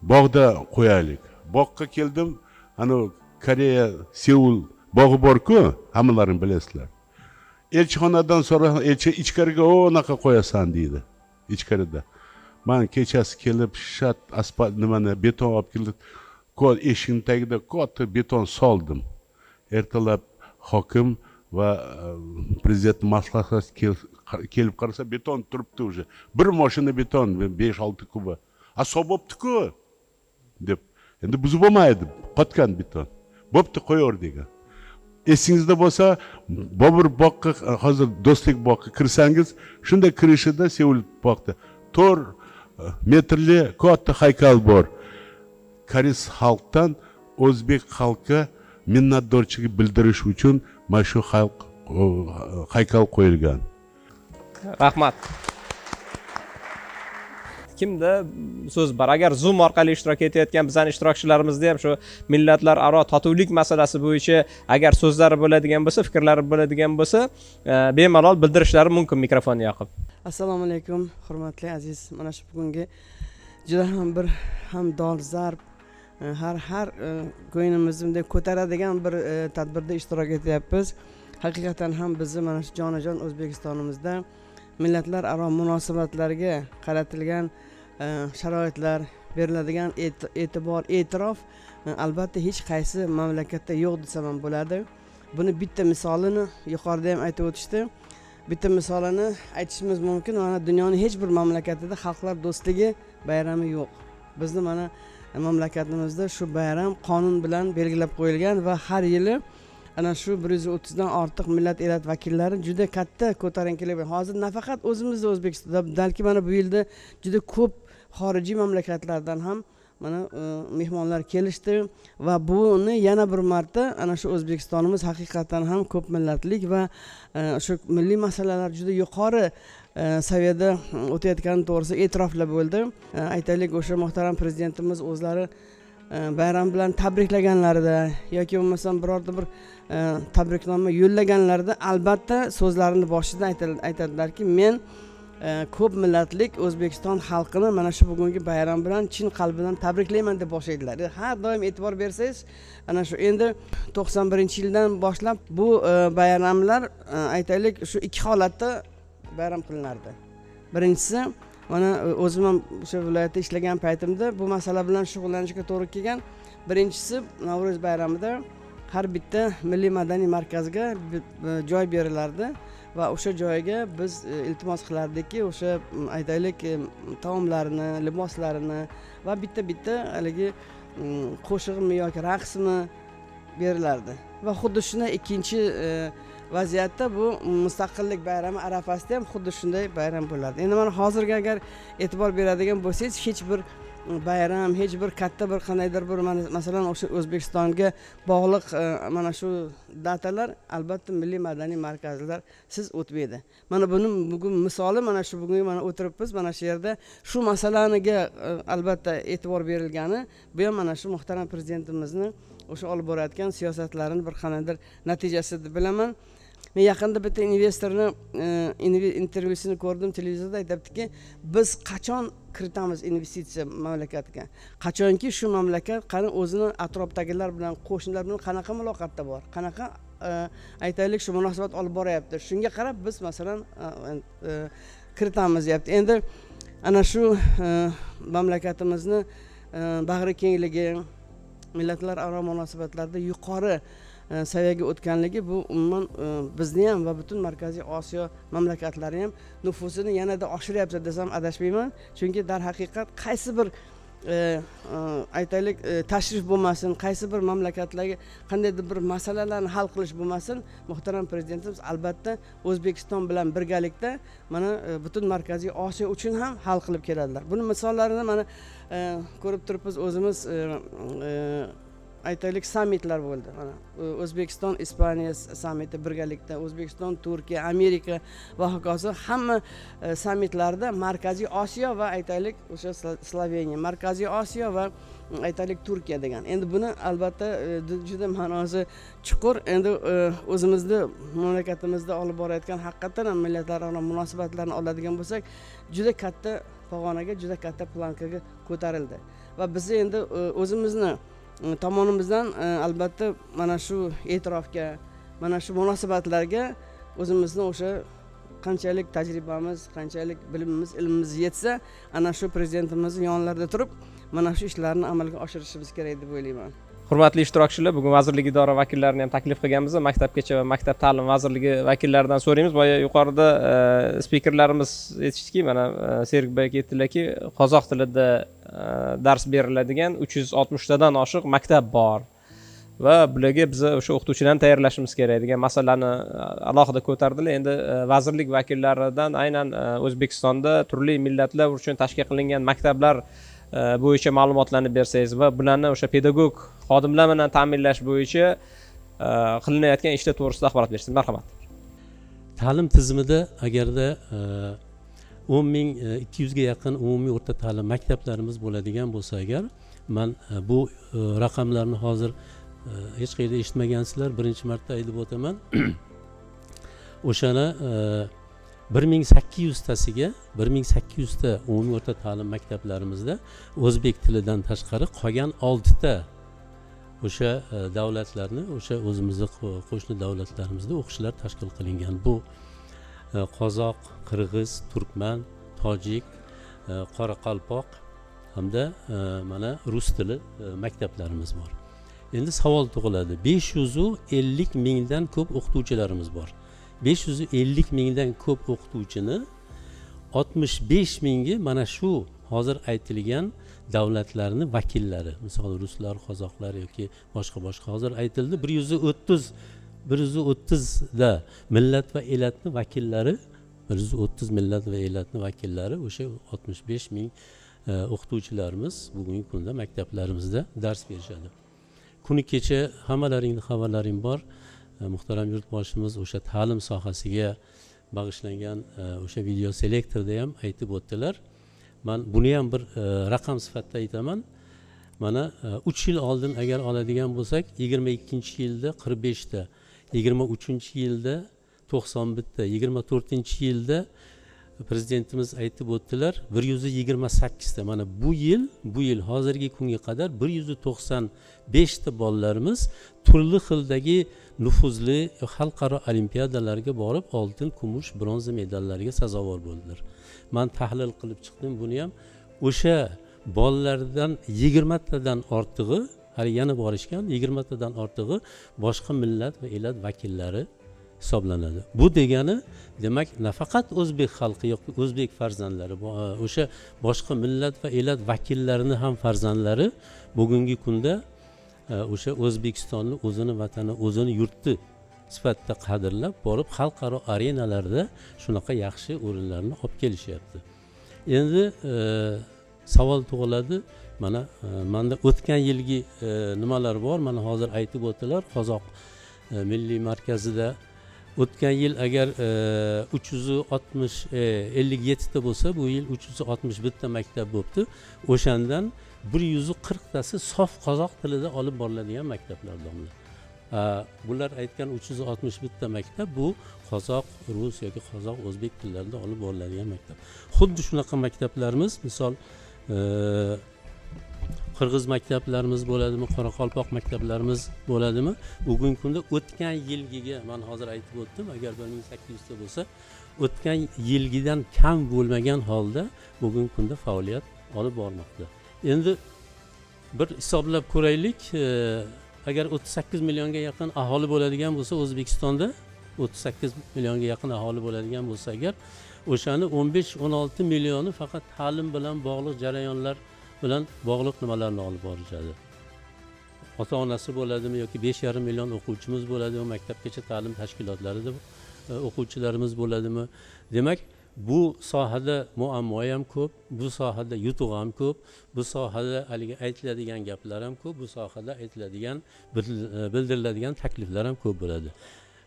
bog'da qo'yaylik. Bog'ga keldim, anavi Koreya Seul bog'i borku, hammalaring bilasizlar. Elchixonadan so'ra, elchi ichkariga unaqa qo'yasan deydi, ichkarida. Man kechasi kelib shat asfalt nimani beton olib kelib, eshikni tagida katta beton soldim. Ertalab hokim va prezident maslahatchisi kelib qarasa, beton turibdi уже, bir moshina beton, 5-6 kuba. A solib bo'ptiku deb, endi buzib bo'lmaydi qotgan beton, bo'pti, qo'yaver degan. Esingizda bo'lsa, Bobur boqqa, hozir Do'stlik boqqa kirsangiz, shunday kirishida Seul bog'da 4 metrli katta haykal bor. Koreys xalqdan o'zbek xalqi minnatdorchilik bildirish uchun mana shu xalq haykal qo'yilgan. Rahmat. Kimda so'z bor? Agar Zoom orqali ishtirok etayotgan bizani ishtirokchilarimizda ham shu millatlararo totuvlik masalasi bo'yicha agar so'zlari bo'ladigan bo'lsa, fikrlari bo'ladigan bo'lsa, bemalol bildirishlari mumkin mikrofonni yoqib. Assalomu alaykum, hurmatli aziz, mana shu bugungi juda ham bir ham dolzarb, har ko'nglimizni bunday ko'taradigan bir tadbirda ishtirok etyapmiz. Haqiqatan ham bizni mana shu jonajon O'zbekistonimizda millatlararo munosabatlarga qaratilgan sharoitlar beriladigan e'tibor, e'tirof albatta hech qaysi mamlakatda yo'q desam ham bo'ladi. Buni bitta misolini yuqorida ham aytib o'tishdi, bitta misolini aytishimiz mumkin. Mana dunyoni hech bir mamlakatida xalqlar do'stligi bayrami yo'q. Bizni mana mamlakatimizda shu bayram qonun bilan belgilab qo'yilgan va har yili ana shu 130dan ortiq millat elat vakillari juda katta ko'tarinkilik bilan, hozir nafaqat o'zimizda O'zbekistonda, balki mana bu yilda juda ko'p xorijiy mamlakatlardan ham mana mehmonlar kelishdi va buni yana bir marta ana shu O'zbekistonimiz haqiqatdan ham ko'p millatlik va shu milliy masalalar juda yuqori saviyada o'tayotgani to'g'risida e'tiroflar bo'ldi. Aytaylik, o'sha muhtaram prezidentimiz o'zlari bayram bilan tabriklaganlarida yoki bo'lmasam birorta bir tabriknoma yo'llaganlarida albatta so'zlarini boshida aytadilarki, men ko'p millatlik O'zbekiston xalqini mana shu bugungi bayram bilan chin qalbidan tabriklayman deb boshlaydilar. Har doim e'tibor bersangiz, ana shu endi 91-yildan boshlab bu bayramlar aytaylik, shu ikki holatda bayram qilinardi. Birinchisi, mana o'zim ham o'sha viloyatda ishlagan paytimda bu masala bilan shug'ullanishga to'g'ri kelgan. Birinchisi, Navro'z bayramida har bitta milliy madaniy markazga joy berilardi va o'sha joyga biz iltimos qilardikki, o'sha aytaylik, taomlarini, liboslarini va bitta bitta haligi qo'shig'imi yoki raqsmi berilardi. Va xuddi shunday ikkinchi vaziyatda bu mustaqillik bayrami arafasida ham xuddi shunday bayram bo'ladi. Endi mana hozirgi agar e'tibor beradigan bo'lsangiz, hech bir bayram, hech bir katta bir qandaydir bir mana masalan o'sha O'zbekistonga bog'liq mana shu дата lar albatta milliy madaniy markazlarsiz o'tmaydi. Mana buni bugun misoli, mana shu bugun mana o'tiribmiz mana shu yerda, shu masalaniga albatta e'tibor berilgani, bu ham mana shu muhtaram prezidentimizni o'sha olib borayotgan siyosatlarini bir qandaydir natijasi deb bilaman. Men yaqinda bitta investorni intervyusini ko'rdim televizorda. Aytyaptiki, biz qachon kiritamiz investitsiya mamlakatga? Qachonki shu mamlakat qani o'zini atrofdagilar bilan, qo'shnilar bilan qanaqa muloqotda bor, qanaqa aytaylik, shu munosabat olib boryapti, shunga qarab biz masalan kiritamiz deyapti. Endi ana shu mamlakatimizni bag'ri kengligi, millatlararo munosabatlarda yuqori saviyaga o'tganligi bu umuman bizni ham va butun Markaziy Osiyo mamlakatlarini ham nufuzini yanada oshiryapti desam adashmayman. Chunki darhaqiqat qaysi bir aytaylik tashrif bo'lmasin, qaysi bir mamlakatlarga qandaydir bir masalalarni hal qilish bo'lmasin, muhtaram prezidentimiz albatta O'zbekiston bilan birgalikda mana butun Markaziy Osiyo uchun ham hal qilib keladilar. Buni misollarini mana ko'rib turibmiz o'zimiz. Aytaylik, sammitlar bo'ldi. Mana O'zbekiston Ispaniya sammiti birgalikda, O'zbekiston Turkiya, Amerika va hokazo hamma sammitlarda Markaziy Osiyo va aytaylik o'sha Sloveniya, Markaziy Osiyo va aytaylik Turkiya degan. Endi buni albatta juda ma'nosi chuqur. Endi o'zimizni mamlakatimizda olib borayotgan haqiqatdan ham millatlararo munosabatlarni oladigan bo'lsak, juda katta pog'onaga, juda katta plankaga ko'tarildi. Va biz endi o'zimizni tomonimizdan albatta mana shu e'tirofga, mana shu munosabatlarga o'zimizni o'sha qanchalik tajribamiz, qanchalik bilimimiz, ilmimiz yetsa, ana shu prezidentimizni yonlarida turib mana shu ishlarni amalga oshirishimiz kerak deb o'ylayman. Hurmatli ishtirokchilar, bugun vazirlik idora vakillarini ham taklif qilganmiz. Maktabgacha va maktab ta'lim vazirligi vakillaridan so'raymiz. Boya yuqorida spikerlarimiz aytishdiki, mana Serikbek aytdilarki, qozoq tilida dars beriladigan 360 tadan oshiq maktab bor va bularga biz o'sha o'qituvchilarni tayyorlashimiz kerak degan masalani alohida ko'tardilar. Endi vazirlik vakillaridan aynan O'zbekistonda turli millatlar uchun tashkil qilingan maktablar bo'yicha ma'lumotlarni bersangiz va bularni o'sha pedagog xodimlar bilan ta'minlash bo'yicha qilinayotgan ishlar to'g'risida axborot bersangiz, marhamat. Ta'lim tizimida agarda 10 200 ga yaqin umumiy o'rta ta'lim maktablarimiz bo'ladigan bo'lsa agar, man bu raqamlarni hozir hech qayerda eshitmagansizlar, birinchi marta aytib o'taman. O'shani 1800 tasiga, 1800 ta umumiy o'rta ta'lim maktablarimizda o'zbek tilidan tashqari qolgan oltita o'sha davlatlarni, o'sha o'zimizni qo'shni davlatlarimizda o'qishlar tashkil qilingan. Bu qozoq, qirg'iz, turkman, tojik, qoraqalpoq hamda mana rus tili maktablarimiz bor. Endi savol tug'iladi: 550 mingdan ko'p o'qituvchilarimiz bor. 550 mingdan ko'p o'qituvchini 65 mingi mana shu hozir aytilgan davlatlarni vakillari, misol, ruslar, qozoqlar yoki boshqa boshqa hozir aytildi, 130 ta millat va elatni vakillari, 130 millat va elatni vakillari, o'sha 65 ming o'qituvchilarimiz bugungi kunda maktablarimizda dars berishadi. Kuni kecha hammalaringni xabarlaring bor, muhtaram yurtboshimiz o'sha ta'lim sohasiga bag'ishlangan o'sha video selektorda ham aytib o'tdilar. Man buni ham bir raqam sifatida aytaman. Mana 3 yil oldin agar oladigan bo'lsak, 22-yilda 45 ta, 23-yilda 91 ta, 24-yilda prezidentimiz aytib o'tdilar, 128 ta. Mana bu yil hozirgi kunga qadar 195 ta bolalarimiz turli xildagi nufuzli xalqaro olimpiadalarga borib, oltin, kumush, bronza medallarga sazovor bo'ldilar. Man tahlil qilib chiqdim buni ham. O'sha bolalardan 20 tadan ortig'i, hali yana borishgan, 20 tadan ortig'i boshqa millat va elat vakillari hisoblanadi. Bu degani, demak, nafaqat o'zbek xalqi yoki o'zbek farzandlari, o'sha boshqa millat va elat vakillarini ham farzandlari bugungi kunda o'sha O'zbekistonni o'zini vatani, o'zini yurti sifatida qadrlab borib, xalqaro arenalarda shunaqa yaxshi o'rinlarni olib kelishyapti. Endi savol tug'iladi. Mana manda o'tgan yilgi nimalar bor, mana hozir aytib o'tdilar, qozoq milliy markazida o'tgan yil agar 360, 57 ta bo'lsa, bu yil 361 ta maktab bo'libdi. O'shandan 140 tasi sof qozoq tilida olib boriladigan maktablar, domla. Bular aytgan 361 ta maktab bu qozoq, rus yoki qozoq, o'zbek tillarida olib boriladigan maktab. Xuddi shunaqa maktablarimiz, misol, qirg'iz maktablarimiz bo'ladimi, qoraqalpoq maktablarimiz bo'ladimi, bugungi kunda o'tgan yilgiga, man hozir aytib o'tdim, agar 1800 ta bo'lsa, o'tgan yilgidan kam bo'lmagan holda bugungi kunda faoliyat olib bormoqda. Endi bir hisoblab ko'raylik. Agar 38 millionga yaqin aholi bo'ladigan bo'lsa O'zbekistonda, 38 millionga yaqin aholi bo'ladigan bo'lsa agar, o'shani 15-16 millioni faqat ta'lim bilan bog'liq jarayonlar bilan bog'liq nimalarni olib borishadi, ota onasi bo'ladimi yoki 5,5 million o'quvchimiz bo'ladimi, maktabgacha ta'lim tashkilotlarida o'quvchilarimiz bo'ladimi, demak, bu sohada muammo ham ko'p, bu sohada yutuq ham ko'p, bu sohada haligi aytiladigan gaplar ham ko'p, bu sohada aytiladigan, bildiriladigan takliflar ham ko'p bo'ladi.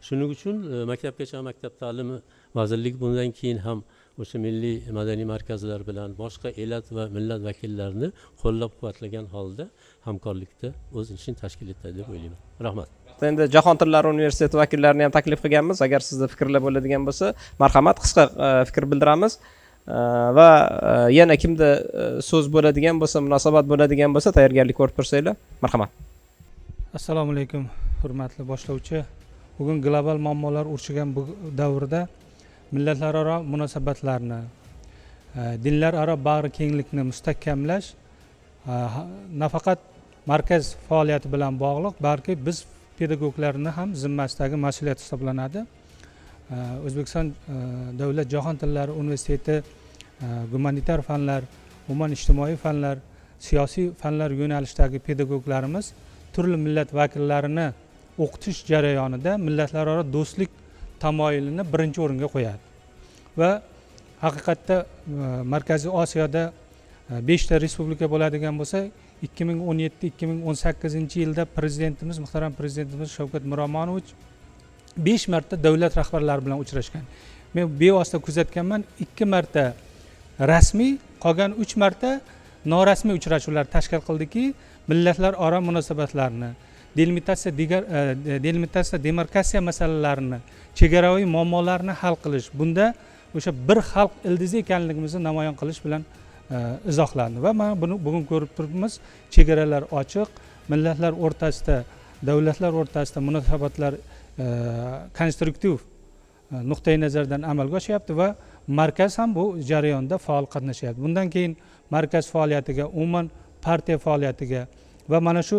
Shuning uchun Maktabgacha va maktab ta'limi vazirligi bundan keyin ham o'sha milliy madaniy markazlar bilan boshqa elat va millat vakillarini qo'llab quvvatlagan holda hamkorlikda o'z ishini tashkil etadi deb o'ylayman. Rahmat. Endi Jahon tillari universiteti vakillarini ham taklif qilganmiz. Agar sizda fikrlar bo'ladigan bo'lsa, marhamat, qisqa fikr bildiramiz. Va yana kimda so'z bo'ladigan bo'lsa, munosabat bo'ladigan bo'lsa, tayyorgarlik ko'rib tursanglar, marhamat. Assalomu alaykum, hurmatli boshlovchi. Bugun global muammolar urchigan bu davrda millatlararo munosabatlarni, dinlararo bag'rikenglikni mustahkamlash nafaqat markaz faoliyati bilan bog'liq, balki biz pedagoglarni ham zimmasidagi mas'uliyat hisoblanadi. O'zbekiston davlat jahon tillari universiteti gumanitar fanlar, umuman ijtimoiy fanlar, siyosiy fanlar yo'nalishidagi pedagoglarimiz turli millat vakillarini o'qitish jarayonida millatlararo do'stlik tamoyilini birinchi o'ringa qo'yadi. Va haqiqatda Markaziy Osiyoda beshta respublika bo'ladigan bo'lsa, 2017, 2018 yilda prezidentimiz, muhtaram prezidentimiz Shavkat Miromonovich besh marta davlat rahbarlari bilan uchrashgan. Men bevosita kuzatganman: ikki marta rasmiy, qolgan uch marta norasmiy uchrashuvlar tashkil qildiki, millatlararo munosabatlarni, delimitatsiya, digar delimitatsiya, demarkatsiya masalalarini, chegaraviy muammolarni hal qilish, bunda o'sha bir xalq ildizi ekanligimizni namoyon qilish bilan izohlandi. Va mana buni bugun ko'rib turibmiz: chegaralar ochiq, millatlar o'rtasida, davlatlar o'rtasida munosabatlar konstruktiv nuqtai nazardan amalga oshyapti va markaz ham bu jarayonda faol qatnashyapti. Bundan keyin markaz faoliyatiga, umuman partiya faoliyatiga va mana shu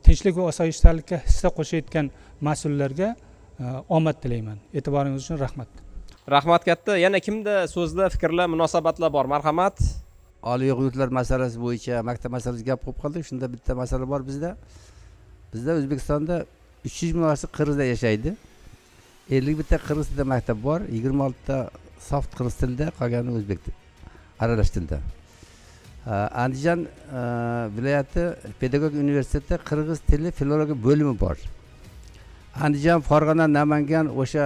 tinchlik va osoyishtalikka hissa qo'shayotgan mas'ullarga omad tilayman. E'tiboringiz uchun rahmat. Rahmat katta. Yana kimda so'zlar, fikrlar, munosabatlar bor, marhamat. Oliy o'quv yurtlar masalasi bo'yicha, maktab masalasi gap bo'lib qoldi. Shunda bitta masala bor bizda. Bizda O'zbekistonda 300 ming kishi qirg'izda yashaydi. 51 ta qirg'iz tilida maktab bor, 26 ta sof qirg'iz tilida, qolgani o'zbek aralash tilda. Andijon viloyati pedagogik universitetida qirg'iz tili filologiya bo'limi bor. Andijon, Farg'ona, Namangan, o'sha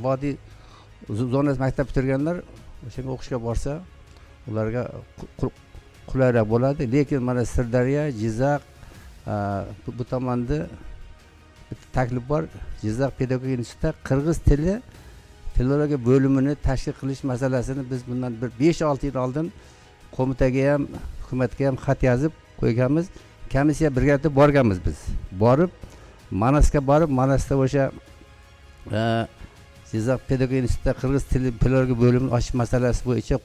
vodiy zonasi maktab bitirganlar o'shanga o'qishga borsa, ularga qulayroq bo'ladi. Lekin mana Sirdaryo, Jizzax, bu tomonda bitta taklif bor: Jizzax pedagogik institutida qirg'iz tili filologiya bo'limini tashkil qilish masalasini biz bundan bir 5-6 yil oldin qo'mitaga ham, hukumatga ham xat yozib qo'yganmiz. Komissiya birgalikda borganmiz. Biz borib, Manasga borib, Manasda o'sha Jizzax pedagogik institutida qirg'iz tili filologiya bo'limini ochish masalasi bo'yicha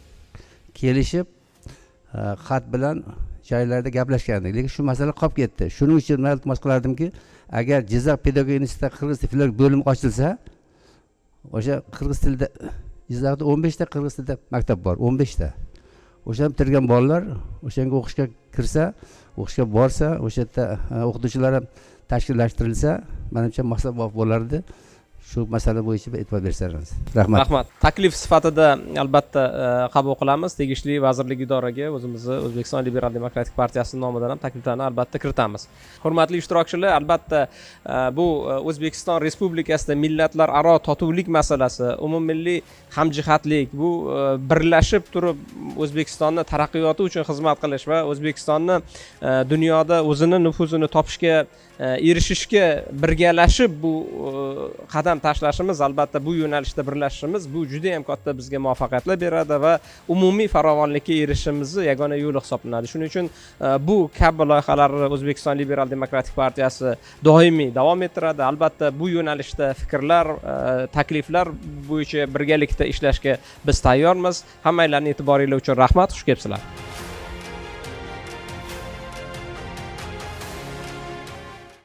kelishib, xat bilan joylarda gaplashgandik, lekin shu masala qolib ketdi. Shuning uchun man iltimos qilardimki, agar Jizzax pedagogik institutida qirg'iz tili filologiya bo'limi ochilsa, o'sha qirg'iz tilida Jizzaxda 15 ta qirg'iz tilida maktab bor, 15 ta. O'shani bitirgan bolalar o'shanga o'qishga kirsa, o'qishga borsa, o'sha yerda o'qituvchilar ham tashkillashtirilsa, manimcha, maqsad muvofiq bo'lardi. Shu masala bo'yicha bir e'tibor bersangiz, rahmat. Rahmat. Taklif sifatida albatta qabul qilamiz. Tegishli vazirlik, idoraga o'zimizni O'zbekiston liberal demokratik partiyasi nomidan ham takliflarni albatta kiritamiz. Hurmatli ishtirokchilar, albatta bu O'zbekiston Respublikasida millatlararo totuvlik masalasi, umummilliy hamjihatlik, bu birlashib turib O'zbekistonni taraqqiyoti uchun xizmat qilish va O'zbekistonni dunyoda o'zini nufuzini topishga erishishga birgalashib bu qadam tashlashimiz, albatta bu yo'nalishda birlashishimiz, bu juda yam katta bizga muvaffaqiyatlar beradi va umumiy farovonlikka erishishimizni yagona yo'li hisoblanadi. Shuning uchun bu kabi loyihalarni O'zbekiston liberal demokratik partiyasi doimiy davom ettiradi. Albatta bu yo'nalishda fikrlar, takliflar bo'yicha birgalikda ishlashga biz tayyormiz. Hammanglarni e'tiboringlar uchun rahmat. Xush kelibsizlar.